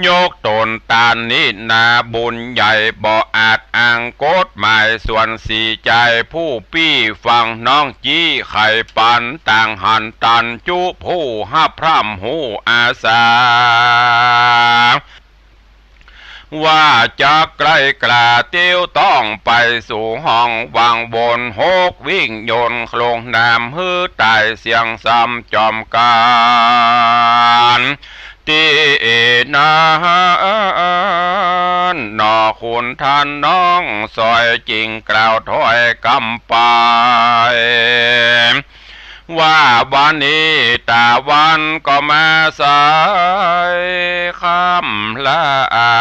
ยกต๋นตานนี้นา บุญใหญ่บ่อาจอ้างกฎหมาย ส่วนสีใจ๋ผู้ปี้ฟังน้อง จี้ใค่ปันต่างหันตัน จุผู้ฮับพร่ำฮู้อาสา ว่าจักไกล้กล้าเตียวต้องไปสู่ห้องวังวน หกวิ่งยนต์โคลงน้ำ หื้อต๋ายเสี้ยงซ้ำจอมกั๋น ตี้นั้นหนอ คุณท่านน้องสอยจิ่งกล่าวถ้อยกำไป ว่าวันนี้ตะวันก็มาสายค่ำละอา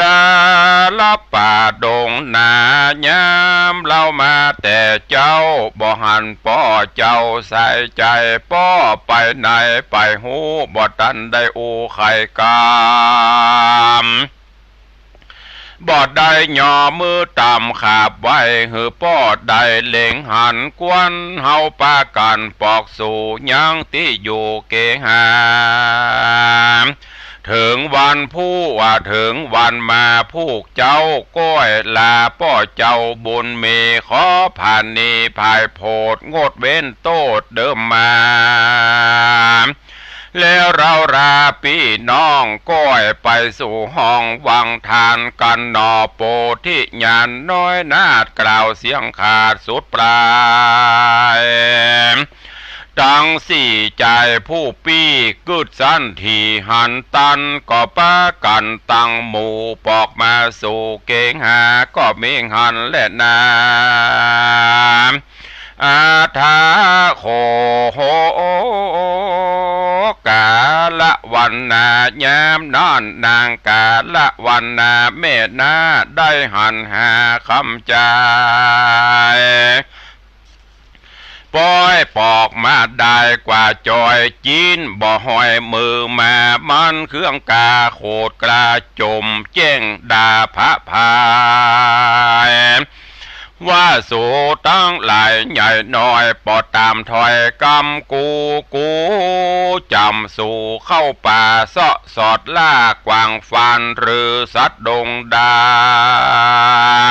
ดาลับป่าดงนายามเฮามาแต่เจ๊า บ่หันป้อเจ้าใส่ใจ๋ ป้อไปไหนไปฮู้ บ่ตันได้อู้ใค่กำ บ่ได้ย่อมือต่ำขาบไหว้ หื้อป้อได้เล็งหัน กวนเฮาปากั๋นปอกสู่ยังตี้อยู่เกหา เถิงวันผู้ว่าเถิงวันมา ผู้เจ้าก้อยลาป้อเจ้าบุญมี ขอผานีผายโผด งดเว้นโต้ษเดิมมา แล้วเฮาราปี้น้องก้อยไปสู่ห้องวังทานกั๋นหนอ โปธิญาณน้อยนาฏกล่าวเสียงขาดสุดปลาย ตังสี่ใจ๋ผู้ปี้กึ๊ดสันถีหันตัน ก็ปากั๋นตังหมู่ปอกมาสู่เกหา ก็มีหันแลนา อาถาโข กาละวันนา ยามนั้นนางกาละวันนาแม่นาได้หันหาคำใจ๋ ป้อยปอกมาได้กว่าจอย จิ๊นบ่ห้อยมือมา มันเครื่องกาโขดกระจ่มแจ้งด่าพระพาย ว่าสูตังหลายใหญ่น้อย บ่ต๋ามถ้อยกำกู กูจ๋ำสูเข้าป่าเซาะสอดล่ากวางฟานหรือสัตว์ดงดา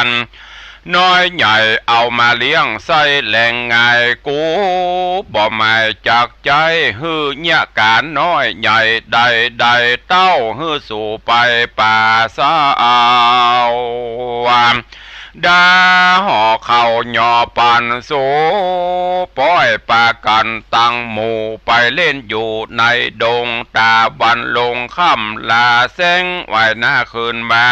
น น้อยใหญ่เอามาเลี้ยงใส้แลงงาย กูบ่หมายจักใจ๊หื้อเยียะก๋านน้อยใหญ่ใดๆ เต้าหื้อสูไปป่าเซา ดาห่อข้าวหย่อปั๋นสู ป้อยปากั๋นตังหมู่ไปเล่นอยู่ในดง ต๋าวันลงค่ำลาแสงไหวนาคืนมา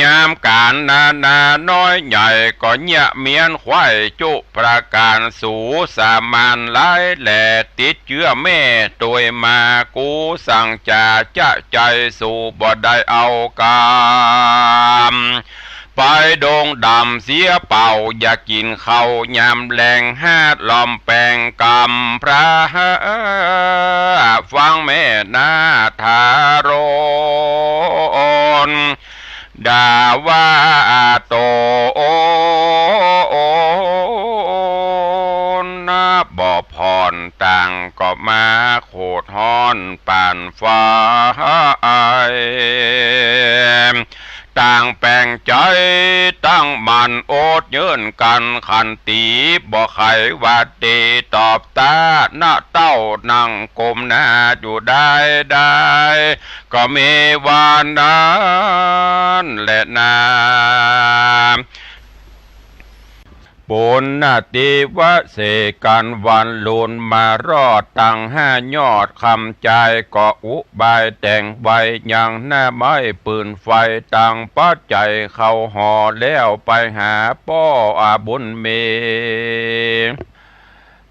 ยามก๋านนานาน้อยใหญ่ก็เยียะเมี้ยนไขว้จุประก๋าน สูสามานหลายแหล่ติดเจื้อแม่ตวยมา กูสั่งจ๋าจะใจ๋สูบ่ได้เอากำ ไปดงดำเสียเป่า อย่ากิ๋นข้าวยามแลง หาดลอมแปงกำพร้า ฟังแม่นาทารน ด่าว่าโตน บ่ผ่อนต่างก็มาโขดฮ้อนปานไฟ ต่างแปงใจ๋ตั้งมั่นอดยืนกั๋น ขันตีบ่ไขว่าตีตอบตา นะเต้านั่งก้มหน้าอยู่ได้ได้ ก็มีวันนั้นแหละนา ปุณณติวเสกัณฑ์วันลุนมารอดตังห้ายอด คำใจ๋ก็อุบายแต่งไว้ยังหน้าไม้ปืนไฟ ตังปัจจัยเข้าหอแล้วไปหาป้ออาบุญมี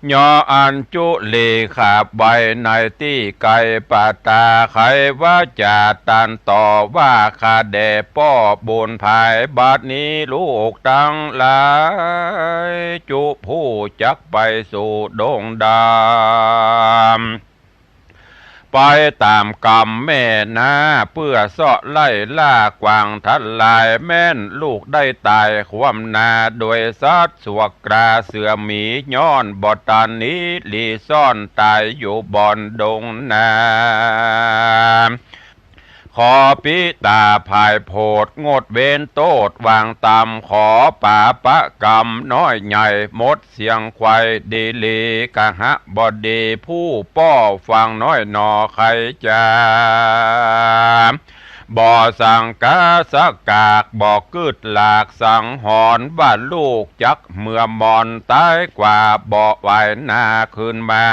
ยออัญจุลีขาบไว้ในตี้ไกลป่าต๋า ไขว่าจะตันต่อว่าข้าแด่ป้อบุญภาย บัดนี้ลูกตังหลายจุผู้จักไปสู่ดงดำ ไปต๋ามกำแม่นา เปื้อเซาะไล่ล่ากวางทลาย แม่นลูกได้ต๋ายคว่ำหน้า โดยสัตว์สวกกราเสือหมี ย้อนบ่ตันหนีหลีซ่อน ต๋ายอยู่บ่อนดงนา ขอปิตาภายโผดงดเว้นโต้ษวางต๋าม ขอปาปะกรรมน้อยใหญ่หมดเสี้ยงไขว้ ดีหลีกหบดีผู้ป้อฟังน้อยหนอใค่จา บ่สังกาสกาก บ่กึ๊ดหลากสังหรณ์ ว่าลูกจักเมือมอนต๋ายกว่า บ่ไหวนาคืนมา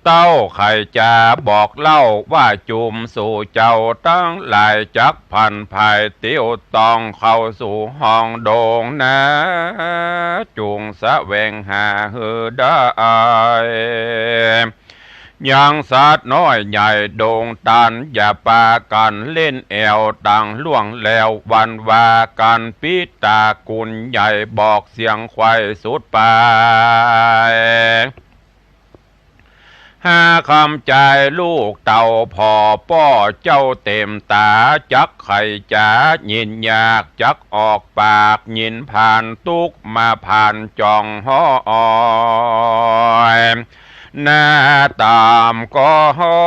เต้าใค่จาบอกเล่าว่าจุมสู่เจ้าตังหลาย จักผันผายเตียวต้องเข้าสู่ห้องดงนา จุ่งแสวงหาหื้อได้ ยังสัตว์น้อยใหญ่ดงตัน อย่าปากั๋นเล่นแอ่ว ตังล่วงแล้ววันวากั๋น ปิตากุณใหญ่บอกเสียงไขว้สุดปาย หาคำใจ๋ลูกเต้าผ่อป้อเจ้าเต๋มต๋า จักใค่จ๋ายินยาก จักออกปากยินผ่าน ตุ๊กมาผ่านจ่องฮ้อย หน้าต๋ามก็ฮ้อ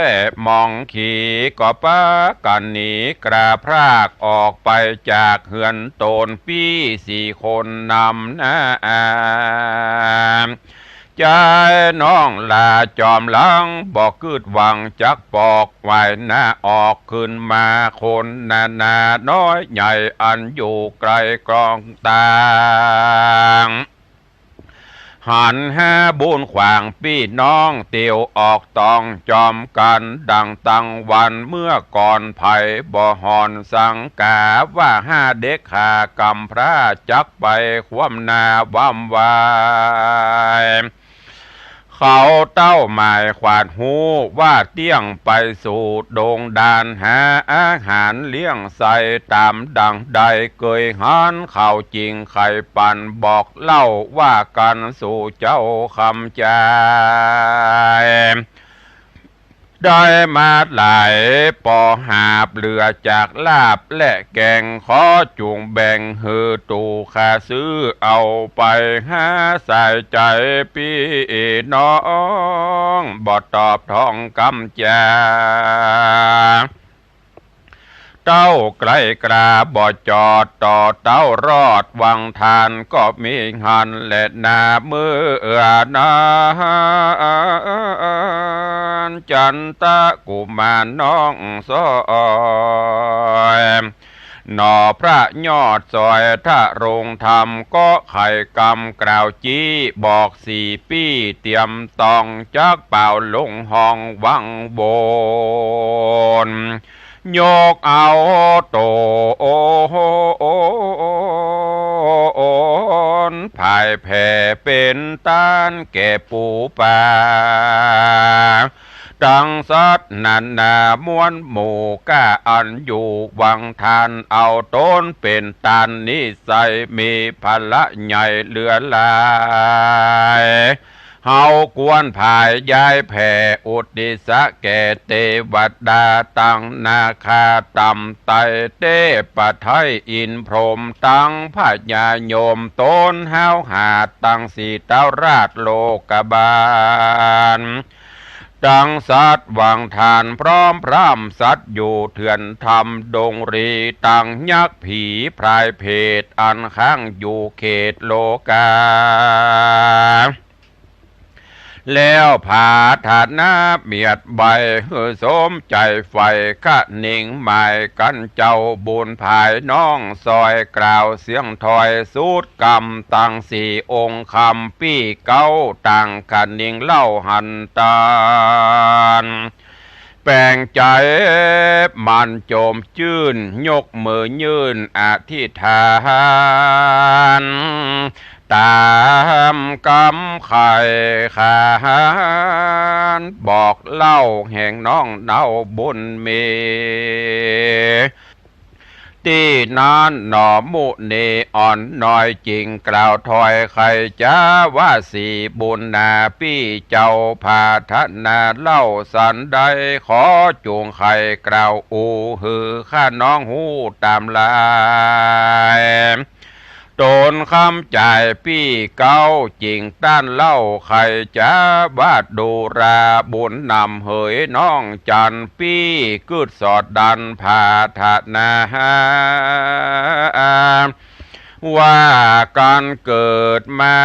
ย มองขีก็ปากั๋นหนี กราพรากออกไปจากเฮือนต๋น ปี้สี่คนนำหน้า จายน้องหล้าจอมหลัง บ่กึ๊ดหวังจักปอก ไหวนาออกคืนมา คนนานาน้อยใหญ่ อันอยู่ไกลกองต่าง ไ หันหาบุญขวางปี้น้อง เตียวออกตองจอมกั๋น ดั่งตังวันเมื่อก่อน ใผบ่ห่อนสังก๋า ว่าห้าเด็กข้ากำพร้า จักไปคว่ำหน้าว้ำวาย เขาเต้าหมายขวาดฮู้ ว่าเตี้ยงไปสู่ดงดาน หาอาหารเลี้ยงใส่ต๋ามดั่งได้ เกยหันเขาจริงใค่ปัน บอกเล่าว่ากั๋นสู่เจ้าคำจาย ได้มาหลายปอหาบ เหลือจากลาบและแก๋ง ขอจุ่งแบ่งหื้อตู่ข้าซื้อ เอาไปหาใส่ใจ๋ปี้น้อง บ่ตอบทองกำจา เต้าไกลกล้าบ่จอด ต่อเต้ารอดวังทาน ก็มีหั้นแหละนา เมื่อนั้นจันตะกุมารน้องซอย หน่อพระยอดซอยทะโรงธรรม ก็ไขกำกล่าวจี้ บอกสี่ปี้เตรียมตอง จักเป่าลงห้องวังบน ยกเอาต๋นผายแผ่เป๋นต้านแก่ปู๋ป๋า ตังสัตว์นานาม้วนหมู่ ก้าอันอยู่วังทาน เอาต๋นเป๋นต้านนิสัย มีผละใหญ่เหลือหลาย เฮาควรผายย้ายแผ่ อุตติสสะแก่เตวดา ตังนาคาต่ำไต้ เตปะไทยอินทร์พรหม ตังพญายม ต๋นห้าวหาด ตังสีเต้าราชโลกบาล ตังสัตว์วังทานพร้อมพร่ำ สัตว์อยู่เถื่อนธรรมดงรี ตังยักษ์ผีพรายเผต อันค้างอยู่เขตโลกา แล้วผาถนาเมียดใบ หื้อสมใจ๋ใฝ่คะนิงหมายกั๋น เจ้าบุญผายน้องซอย กล่าวเสียงถอยสุดกำ ตังสี่องค์คำปี้เก๊า ต่างคะนิงเล่าหันตัน แป๋งใจ๋หมั่นจมจื้น ยกมือยื่นอธิษฐาน ต๋ามกำใค่ขาน บอกเล่าแห่งน้องเนาบุญมี ตี้นั้นหนอมุนีอ่อนน้อย จึงกล่าวถอยใค่จ๋าว่า สี่บุญนาปี้เจ้าผาถนาเล่าสันใด ขอจุ่งใค่กล่าวอู้ หื้อข้าน้องฮู้ต๋ามลาย ต๋นคำจายปี้เก๊า จึงต้านเล่าใค่จ๋าว่า ดูราบุญนำเหยน้องจันปี้ กึ๊ดสอดดันผาถนา ว่ากั๋นเกิดมา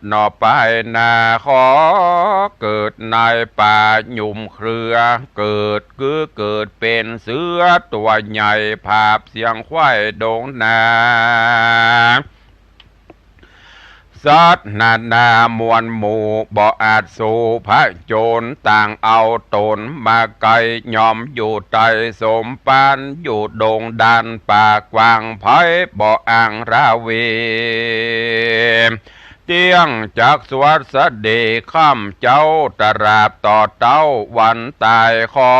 หนอปายหน้า ขอเกิดในป่าหยุมเครือ เกิด คือเกิดเป๋นเสือตั๋วใหญ่ ผาบเสียงควายดงนา สัตว์นานาม้วนหมู่ บ่อาจสู้ผจญ ต่างเอาต๋นมาไกล ยอมอยู่ใต้สมปาน อยู่ดงดานป่ากว้าง ใผบ่อ้างราวี เตี้ยงจักสวัสดีคำเจ้า ตราบต่อเต้าวันต๋าย ขอ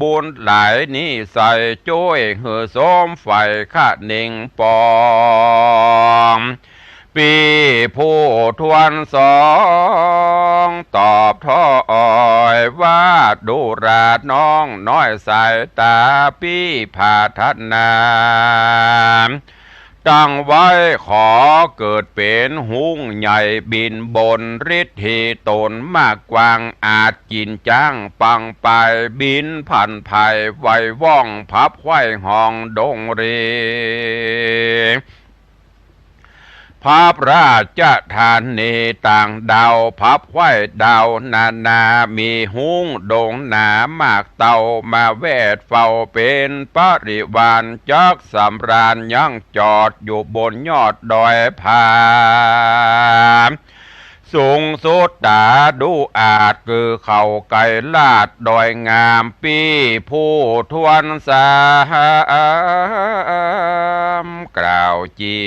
บุญหลายนิสัย จ้วยหื้อสมใฝ่คะนิงปอง ปี้ผู้ทวนสอง ตอบถ้อยว่า ดูราน้องน้อยสายต๋า ปี้ผาถนา ตั้งไว้ขอเกิดเป๋นฮุ้งใหญ่บินบน ฤทธิต๋นมากกว้าง อาจกิ๋นจ๊างปังปาย บินผันผายไวว่อง ผับไขว้ห้องดงรี พับราชธานีต่างดาว พับไขว้ดาวนานา มีฮุ้งดงหนามากเต้า มาแวดเฝ้าเป๋นปริวาร จักสำราญยังจอดอยู่บนยอดดอยผา สูงสุดต๋าดูอาจ คือเขาไกรลาดดอยงาม ปี้ผู้ทวนสาม กล่าวจี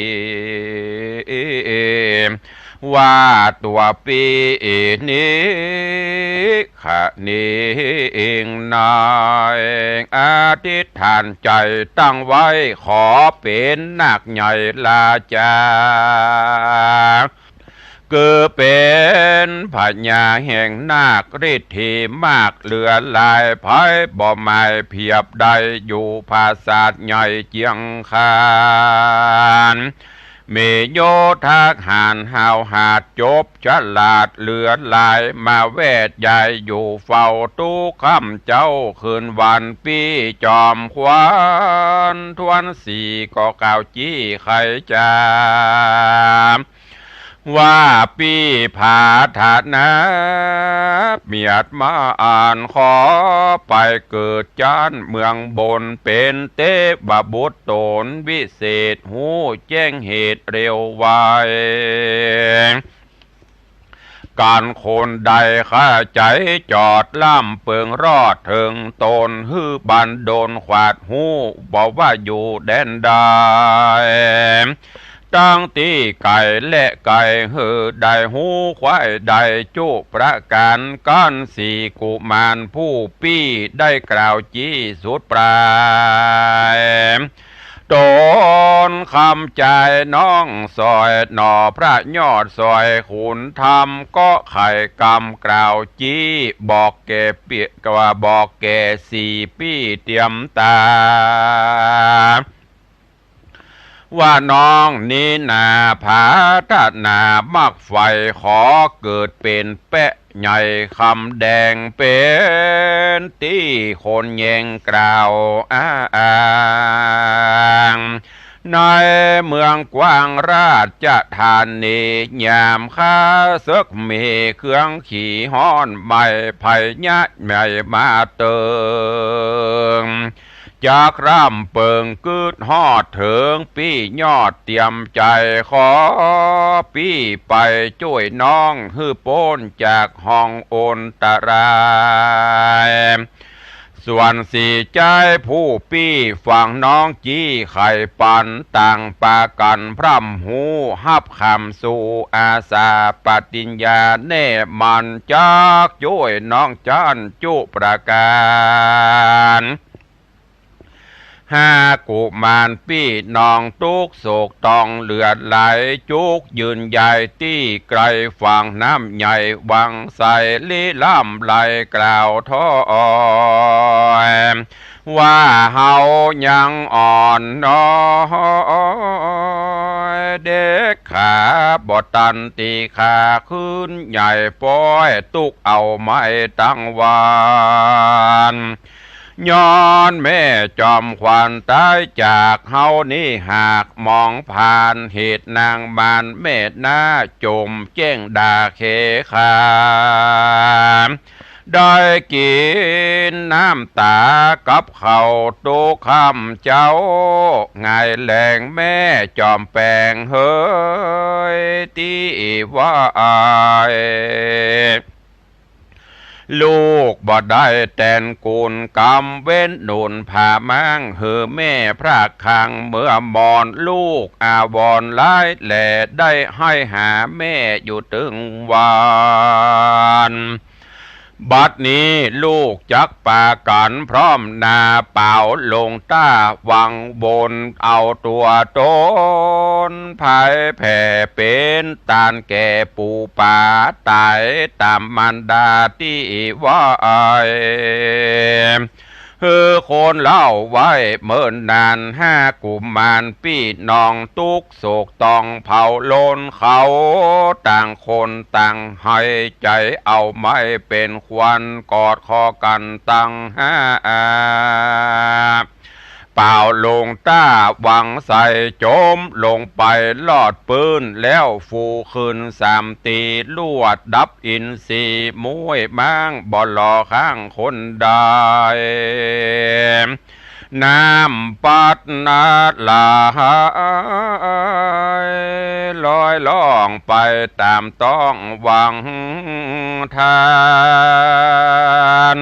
ว่าตั๋วปี้นี้ ขะนี้เองนาย อธิษฐานใจ๋ตั้งไว้ ขอเป๋นนาคใหญ่ราชา คือเป๋นพญาแห่งนาค ฤทธีมากเหลือหลาย ไผบ่หมายเผียบได้ อยู่ผาสาทใหญ่เจียงคาน มีโยธาหาญห้าวหาญจบฉลาดเหลือหลาย มาแวดย้ายอยู่เฝ้ากู้ค่ำเจ๊าคืนวัน ปี้จอมขวัญทวนศรีก็กล่าวจี้ไขจ๋า ว่าปี้ผาฐานะเมียดมาอัน ขอไปเกิดจ๊านเมืองบน เป๋นเตวบุตรต๋นวิเศษ ฮู้แจ้งเหตุเร็วไว ก๋านคนใดข้าใจ๋จอดล้ำเปิงรอดเถิงต๋น หื้อบันดลขวาดฮู้ บ่ว่าอยู่แดนใด ตั้งตี้ไก๋และใก้ หื้อได้ฮู้ไขว้ได้จุประก๋าน กั๋นสี่กุมารผู้ปี้ได้กล่าวจี้สุดปลาย ต๋นคำใจ๋น้องสอยหน่อพระยอดสอยขุนธรรม ก็ไขกำกล่าวจี้ บอกแก่ปี้ ว่าบอกแก่สี่ปี้เตียมต๋า ว่าน้องนี้นาผาฐานะมักใฝ่ ขอเกิดเป๋นแปะใหญ่คำแดง เป๋นตี้คนแยงกล่าวอ้าง ในเมืองกว้างราชธานี ยามข้าเสิกมีเครื่องขี่ฮ้อน ใหม่ไผยะใหญ่มาเติง จักร่ำเปิงกึ๊ดฮอดเถิงปี้ยอดเตียมใจ๋ ขอปี้ไปจ้วยน้องหื้อป๊นจากห่องอันตราย ส่วนสี่ใจ๊ผู้ปี้ฟังน้องจี้ไขปัน ต่างปากั๋นพร่ำฮู้ ฮับคำสู่อาสาปฏิญญาแน่มั่น จักจ้วยน้องจ๊านจุประก๋าน ห้ากุมารปี้น้องตุ๊กโศกต้องเลือดไหล จุกยืนใยตี้ไกลฝั่งน้ำใหญ่วังไส ลี้ล่ำไหลกล่าวถ้อย ว่าเฮายังอ่อนน้อย เด็กขาบ่ตันตี้ข้าคืนใหญ่ป๊อย ตุ๊กเอาไม้ตังวัน ย้อนแม่จอมขวัญต๋ายจากเฮานี้หาก มองผ่านเหตุนางมารแม่น้า จ่มแจ้งด่าเขขาม ได้กิ๋นน้ำต๋ากับข้าวตุ๊กค่ำเจ๊า ไงแลงแม่จอมแปงเหยตี้ว่าอาย ลูกบ่ได้แตนกุนกำเว้นหนุนผาม้าง หื้อแม่พรากคางเมื่อมอน ลูกอาวรณ์หลายแหล่ ได้ไห้หาแม่อยู่ตึงวัน บัดนี้ลูกจักปากั๋นพร้อมหน้า ป๋าวลงต้าวังบน เอาตั๋วต๋นไพร่แผ่เป๋นตานแก่ปู่ป๋า ต๋ายต๋ามมารดาตี้ว่าอาย หื้อคนเล่าไว้เมินนาน ห้ากุมารปี้น้องตุ๊กโศกต้องเผาโลน เขาต่างคนต่างไห้ใจ๋ เอาไม้เป๋นควัน กอดคอกั๋นตังห้า เป๋าลงต้าหวังใส่จ๋มลงไปลอดปื๊น แล้วฟูขึ้นสามตี ลวดดับอินทรีย์ มุ้ยม้างบ่หล่อข้างคนใด น้ำปัดนาไหลลอยล่องไปต๋ามต้องหวังทาน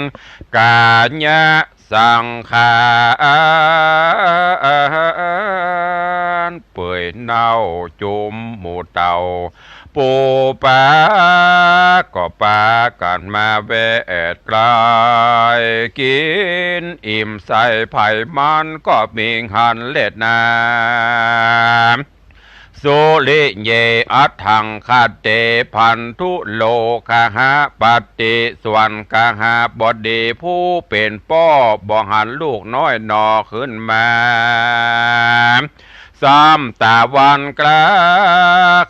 กายะสังขารเปื่อยเน่าจุมหมู่เต่า ปูปลาก็ปากั๋นมาแวดใก้ กิ๋นอิ่มใส่ไผมันก็มีหั้นแลนา สุริเย อัฏฐังคเต พันธุโลคหปติ ส่วนคหบดีผู้เป๋นป้อ บ่หันลูกน้อยหน่อขึ้นมา ซ้ำตะวันกล้า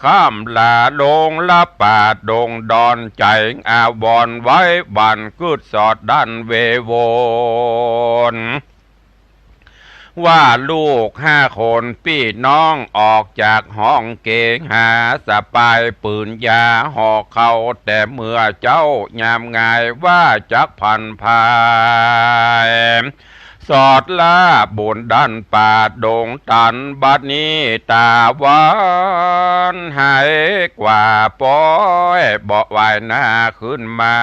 ค่ำลาลงละป่าดงดอน ใจ๋อาวรณ์ไว้หวั่นกึ๊ดสอดดั้นเววน ว่าลูกห้าคนปี้น้องออกจากห้องเก๋งหาสะปายปืนยาหอกเขา แต่เมื่อเจ๊ายามงายว่าจักผันผาย สอดล้าบุญดั้นป่าดงตัน บัดนี้ตะวันหายกว่าป๊อย บ่วายหน้าขึ้นมา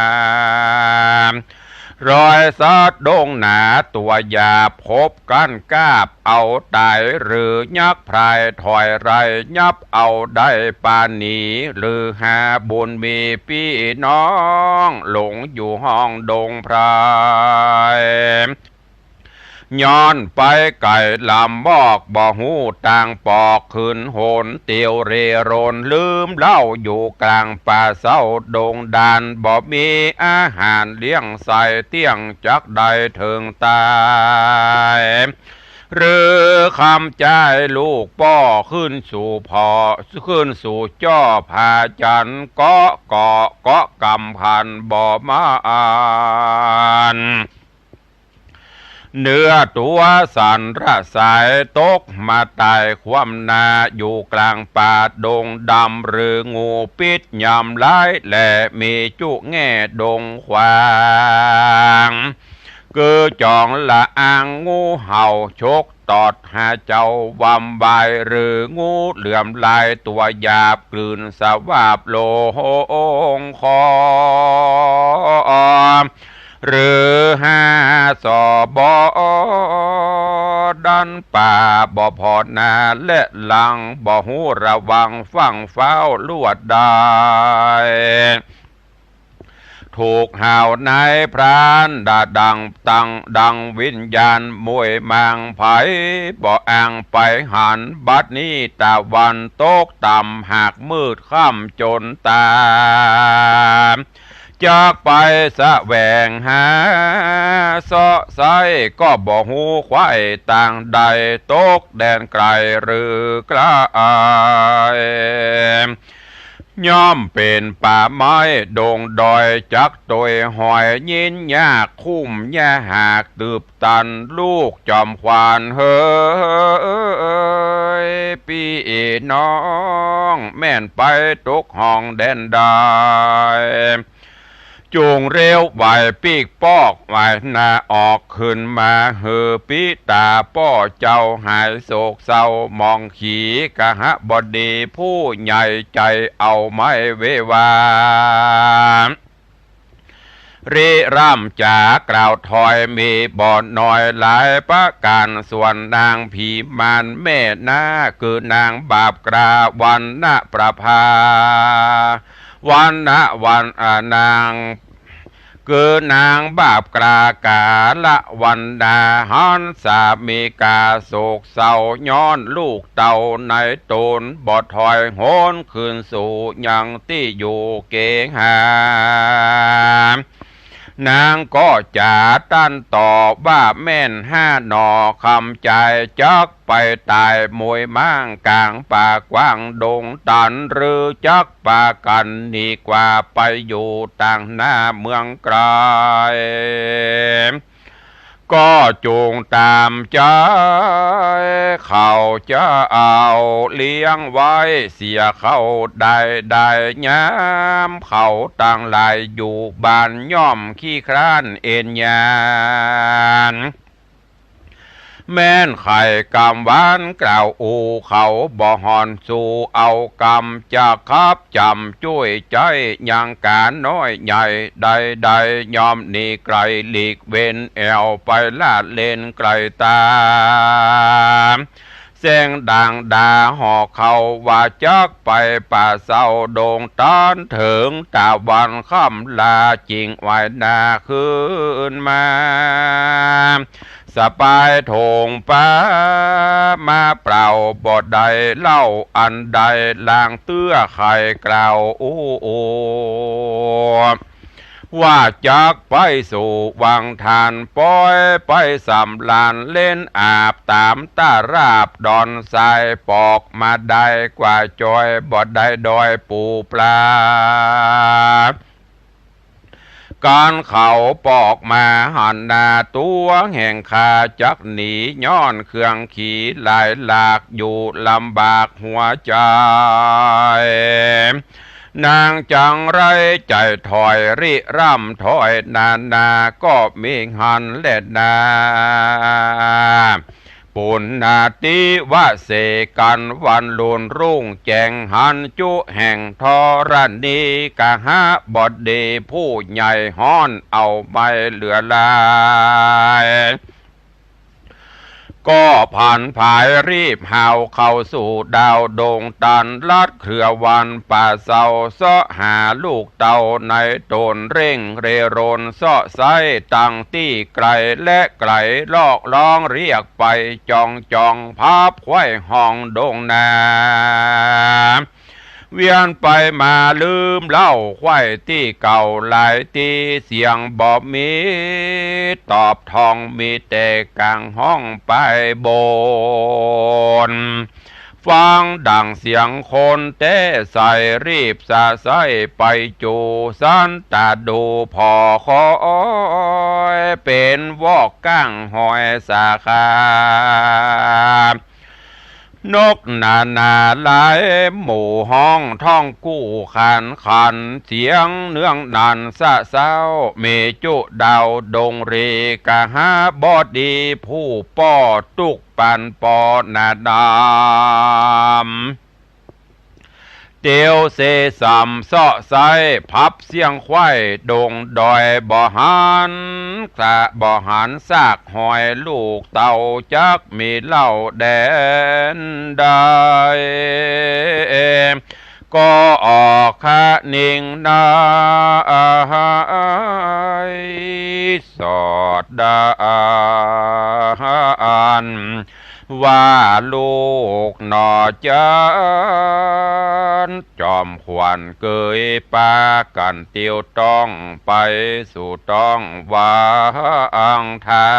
รอยสัตว์ดงหนาตั๋วหยาบ ขบกั้นกาบเอาต๋าย หรือยักษ์พรายถอยไร ยับเอาได้ปานี หรือหาบุญมีปี้น้อง หลงอยู่ห้องดงไพร ย้อนไปไก๋ลำมอก บ่ฮู้ตางปอก ขึ้นหนเตียวเร่ร่อน ลืมเล่าอยู่กลางป่าเศร้าดงดาน บ่มีอาหารเลี้ยงใส่ เตี้ยงจักได้เถิงต๋าย หรือคำใจ๊ลูกป้อ ขึ้นสู่ผ่อ ขึ้นสู่จ้อผาจันทร์ เกาะเกาะเกาะกำพันบ่มาอ่าน เนื้อตั๋วสั่นระสาย ตกมาต๋ายคว่ำหน้า อยู่กลางป่าดงดำ หรืองูปิษยำร้าย และมีจุแง่ดงขวาง คือจ๋องละอางงูเห่าฉกตอด หาเจ้าหว่ำวาย หรืองูเหลือมลายตั๋วหยาบ กลืนสวาบโลงคอ หรือหาสอบ่ดั้นป่า บ่ผ่อหน้าและหลัง บ่ฮู้ระวังฟั่งฟ้าวลวดได้ ถูกหาวนายพรานดาดังตังดังวิญญาณ มวยมางไผบ่อ่างไปหัน บัดนี้ตะวันตกต่ำ หากมืดค่ำจนต๋า จักไปแสวงหาเซาะไส้ ก็บ่ฮู้ไขว่ตางใด ตกแดนไก๋หรือใก้ ย่อมเป๋นป่าไม้ดงดอย จักตวยหอยยินยาก คุ้มยาหากตืบตัน ลูกจอมขวัญเหย ปี้น้องแม่นไปตกห้องแดนใด จุ่งเร็วไหวปีกปอกไหวหน้าออกขึ้นมา หื้อปี้ต๋าป้อเจ้าหายโศกเศร้า หมองขีกหบดีผู้ใหญ่ใจ๋เอาไม้เววา ริร่ำจ๋ากล่าวถอยมีบ่น้อยหลายประก๋าน ส่วนนางผีมารแม่นา คือนางบาปกล้าวรรณประภา วรรณะวรรณะนาง คือนางบาปกล้ากาละวันดา หันสามีกาโศกเศร้า ย้อนลูกเต้าในต๋น บ่ถอยหนคืนสู่ยังตี้อยู่เก๋งหา นางก็จ๋าตันตอบว่า แม่นห้าหน่อคำใจ๋ จักไปต๋ายมวยม้างก๋างป่ากว้างดงตัน หรือจักปากั๋นหนีกว่าไปอยู่ตางหน้าเมืองไก๋ ก็จุ่งต๋ามใจ๋ เขาจะเอาเลี้ยงไว้เสียเขาได้ ได้ยามเขาตังหลายอยู่บ้านย่อมขี้คร้านเอนยาน แม้นใค่กำหวานกล่าวอู้เขาบ่ห่อนสู้ เอากำจะขับจ๋ำจ้วยใจ๊ ยังก๋าน้อยใหญ่ใดๆ ย่อมหนีไก๋หลีกเว้น แอ่วไปลาดเล่นไก๋ต๋า เสียงดังด่าฮ้องเขาว่า จักไปป่าเซาดงต๋าน เถิงตะวันค่ำลา จึงไหว้หน้าคืนมา สะปายโถงป๋ามาเปล่า บ่ได้เหล้าอันใด ลางเตื้อใค่กล่าวอู้ ว่าจักไปสู่วังทาน ปอยไปสำราญเล่นอาบ ต๋ามตะราบดอนทราย ปอกมาได้กว่าจอย บ่ได้ดอยปูปลา ก๋านเขาปอกมาหันหน้าตั๋วแห่งข้า จักหนีย้อนเครื่องขี่หลายหลาก อยู่ลำบากหัวใจ๋ นางจังไรใจ๋ถอยริร่ำถอยนานา ก็มีหั้นแลนา ปุณณาติวะเสกั๋น วันลุนรุ่งแจ้งหันจุแห่งธรณี กหบดีผู้ใหญ่ฮ้อนเอาไม่เหลือหลาย ก็ผันผายรีบหาวเข้าสู่ดาวดงต๋าน ลัดเครือวันป่าเซา เซาะหาลูกเต้าในต๋น เร่งเร่ร่อนเซาะใซ้ตังตี้ไก๋และไก๋ ลอกร้องเรียกไปจ่องจ่อง พับไขว้ห้องดงนา เวียนไปมาลืมเล่าไขว้ตี้เก่าหลายตี้ เสียงบ่มีตอบท่อง มีแต่ก๋างฮ้องไปบน ฟังดั่งเสียงคนแต๊ใส รีบสะใซ้ไปจู๋ สันตาดูผ่อคอย เป๋นวอกก้างหอยสาขา นกนานาหลายหมู่ฮ้อง ท้องกู้ขันขัน เสียงเนืองนันสะเซ้า มีจุดาวดงรี กหบดีผู้ป้อตุ๊ก ปันปอนาดำ เตียวเสสำเซาะใซ้ พับเสี้ยงไขว้ดงดอย บ่หันสะ บ่หันซากหอยลูกเต้า จักมีเล่าแดนใด ก็ออกคะนิงนา สอดดาน ว่าลูกหนอจัน จอมขวัญเกยปากั๋นเตียวต้องไปสู่ต้องวางทา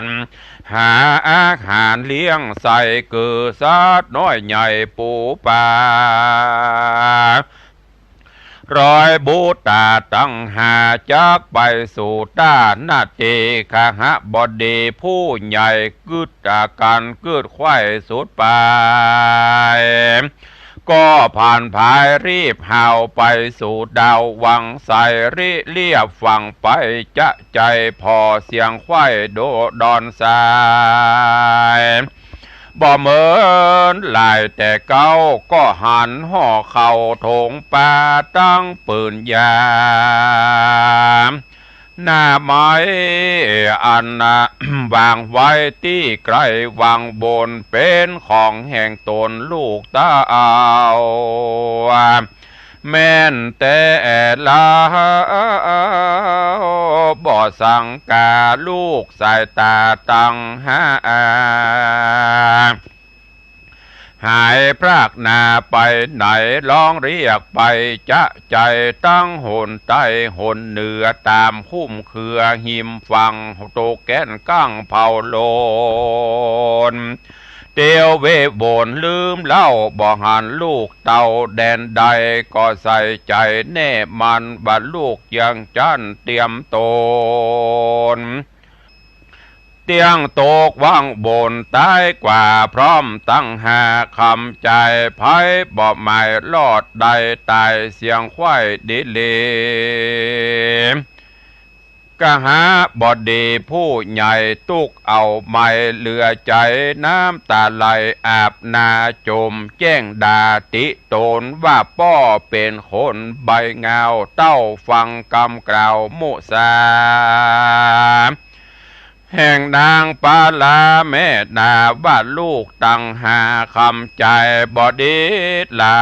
น หาอาหารเลี้ยงใส่เกือสัตว์น้อยใหญ่ปูปลา ร้อยบุตราตังห้าจักไปสู่ต้านาเต คหบดีผู้ใหญ่กึ๊ดอาก๋านกึ๊ดไขว้สุดปาย ก็ผ่านผายรีบหาวไปสู่ดาววังไสริเลียบฝั่งไปจะใจ๋ผ่อเสียงไขว้โดดอนทราย บ่เหมินหลายแต่เก๊า ก็หันห่อเข้าโถงป่าตั้งปืนยาม หน้าไม้อันวางไว้ตี้ไกลวังบน เป๋นของแห่งต๋นลูกเต้า แม้นแต่แล้ว บ่สังกาลูกสายต๋าตังห้า หายพรากหน้าไปไหน ร้องเรียกไปจะใจ๋ตั้งหนใต้หนเหนือ ต๋ามคุ้มเครือหิมฝั่ง ตกแก้นกั้งเผาโลน เตียวเวบนลืมเล่า บ่หันลูกเต้าแดนใด ก็ใส่ใจ๋แน่มั่น บ่าลูกยังจั้นเตรียมต๋น เตี้ยงตกวังวนต๋ายกว่าพร้อมตังห้า คำใจ๋ไผบ่หมายรอด ได้ต๋ายเสี้ยงควายดีหลี กหบดีผู้ใหญ่ตุ๊กเอาไหมเหลือใจ๋ น้ำต๋าไหลอาบหน้าจม แจ้งด่าติโตนว่าป้อเป๋นคนใบ้งาว เต้าฟังกำกล่าวมุสา แห่งนางปาลาแม่นาว่าลูกตังห้า คำใจ๋บ่ดีหลา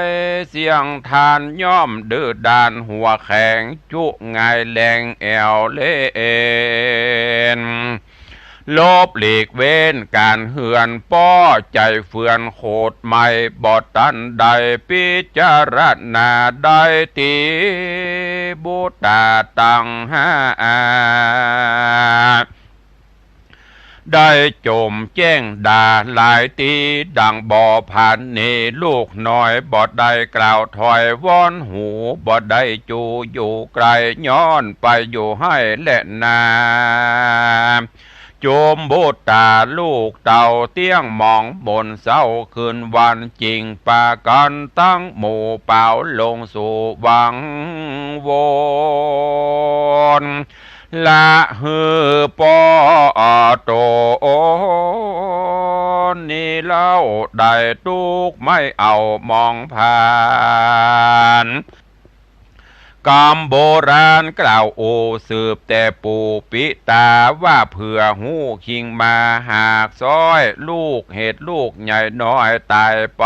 ย เสี้ยงต้านย่อมดื้อด้านหัวแข็ง จุหงายแหลงแอ่วเล่น หลบหลีกเว้นก๋านเฮือนป้อ ใจ๋เฟือนโขดไหมบ่ตันได้ ปิจารณาได้ตี้บุตต๋าตังห้า ได้จมแจ้งด่าหลายตี้ ดังบ่ผ่านนี้ ลูกน้อยบ่ได้กล่าวถ้อยวอนหู บ่ได้จูอยู่ใก้ ย้อนไปอยู่ไห้แลนา จมบุตต๋าลูกเต้า เตี้ยงหมองบนเศร้า คืนวันจิ่งปากั๋น ตั้งหมู่เป๋าลงสู่วังวน ละหื้อป้อโตนนี้เล่า ได้ตุ๊กไม่เอามองผ่าน กำโบราณกล่าวอู้สืบแต่ปู่ปิต๋า ว่าเผื่อฮู้คิงมาหากซ้อย ลูกเหตุลูกใหญ่น้อยต๋ายไป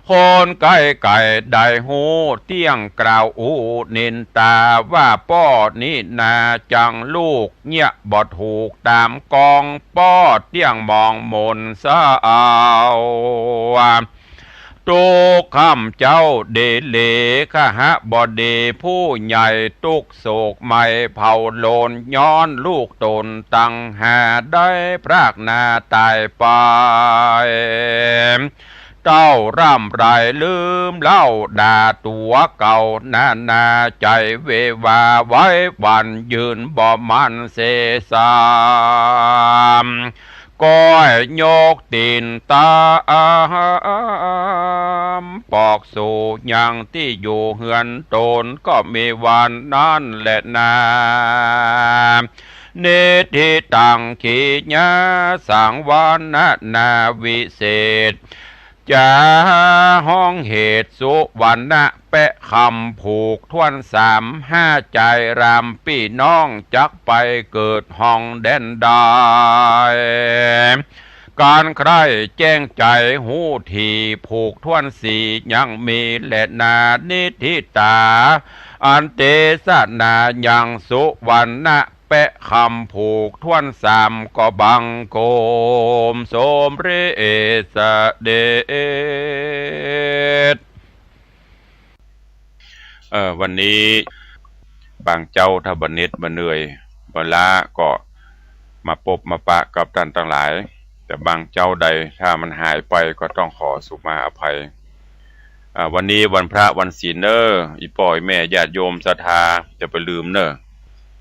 คนใก้ไก๋ได้ฮู้ เตี้ยงกล่าวอู้นินต๋า ว่าป้อนี้นาจังลูก เยียะบ่ถูกต๋ามกอง ป้อเตี้ยงหมองหม่นเศร้า ตุ๊กค่ำเจ๊าดีหลี กหบดีผู้ใหญ่ตุ๊กโศกไหม้เผาโลน ย้อนลูกต๋นตังห้า ได้พรากหน้าต๋ายไป เต้าร่ำไรลืมเล่าด่าตั๋วเก่านานา ใจ๋เววาไว้หวั่นยืนบ่มั่นเสสาม ก้อยยกตี๋นต๋ามปอกสู่ ยังตี้อยู่เฮือนต๋นก็มีวันนั้นแลนา นิทธิตัง ขีญาสังวรรณนาวิเศษ จ๋าฮ้องเหตุสุวรรณะแปะคำผูกถ้วนสาม ห้าใจ๋รามปี้น้องจักไปเกิดฮ่องแดนใด ก๋านใคร่แจ้งใจ๋ฮู้ถี่ ผูกถ้วนสี่ยังมีแลนา นิทธิตา อันเตสนายังสุวรรณะแปะคำผูกถ้วนสาม ก็บังคมสมเร็จเสด็จ เอ่อ วันนี้บางเจ๊าถ้าบ่เหน็ดบ่เหนื่อยบ่ล้าก็มาปบมาปะกับต้านตังหลาย แต่บางเจ๊าใดถ้ามันหายไปก็ต้องขอสุมาอภัย อ่า วันนี้วันพระวันศีลเน้อ อี่ป้ออี่แม่ญาติโยมศรัทธา จะไปลืมเน้อ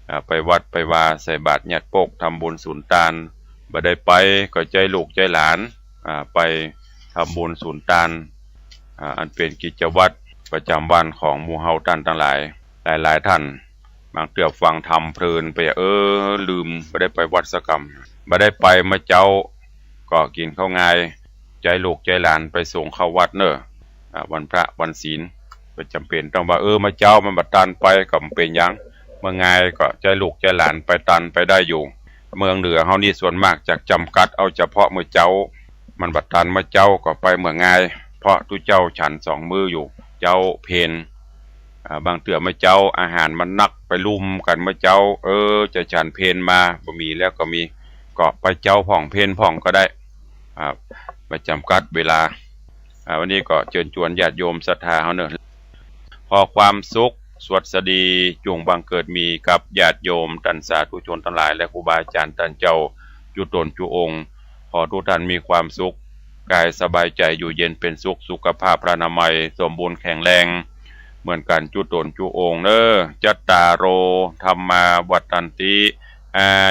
อ่า ไปวัดไปวาใส่บาตรยัดปก ทำบุญสุนตาน บ่ได้ไปก็ใจ๊ลูกใจ๊หลาน อ่า ไปทำบุญสุนตาน อ่า อันเป๋นกิจวัตรประจ๋ำวันของหมู่เฮาต้านตังหลาย หลายๆ ต้าน บางเตื้อฟังธรรมเพลินไป เออ ลืม บ่ได้ไปวัดสักกำ บ่ได้ไปเมื่อเจ๊า ก็กิ๋นข้าวงาย ใจ๊ลูกใจ๊หลานไปส่งเข้าวัดเน้อ อ่า วันพระวันศีล บ่จ๋ำเป๋นต้องว่า เออ เมื่อเจ๊ามันบ่ตันไป ก็บ่เป๋นหยัง เมื่องายก็ใจ๊ลูกใจ๊หลานไปตันไปได้อยู่ เมืองเหนือเฮานี่ส่วนมากจะจ๋ำกัดเอาเฉพาะเมื่อเจ๊า มันบ่ตันเมื่อเจ๊าก็ไปเมื่องาย เพราะตุ๊เจ้าฉันสองมื้ออยู่ เจ๊าเพล อ่า บางเตื้อเมื่อเจ๊าอาหารมันนักไปลุ่มกั๋นเมื่อเจ๊า เออ จะฉันเพลมาบ่มีแล้วก็มี ก็ไปเจ๊าพ่องเพลพ่องก็ได้ อ่า บ่จ๋ำกัดเวลา อ่า วันนี้ก็เจิญจวนญาติโยมศรัทธาเฮาเน้อ ขอความสุขสวัสดีจุ่งบังเกิดมีกับญาติโยมต้านสาธุชนตังหลาย และครูบาอาจ๋ารย์ต้านเจ้าจุ๊ต๋นจุ๊องค์ ขอทุกท่านมีความสุข กายสบายใจ๋ อยู่เย็นเป๋นสุข สุขภาพพลานามัยสมบูรณ์แข็งแรง เหมือนกั๋นจุ๊ต๋นจุ๊องค์เน่อ จัตตาโร ธัมมา วัฑฒันติ อา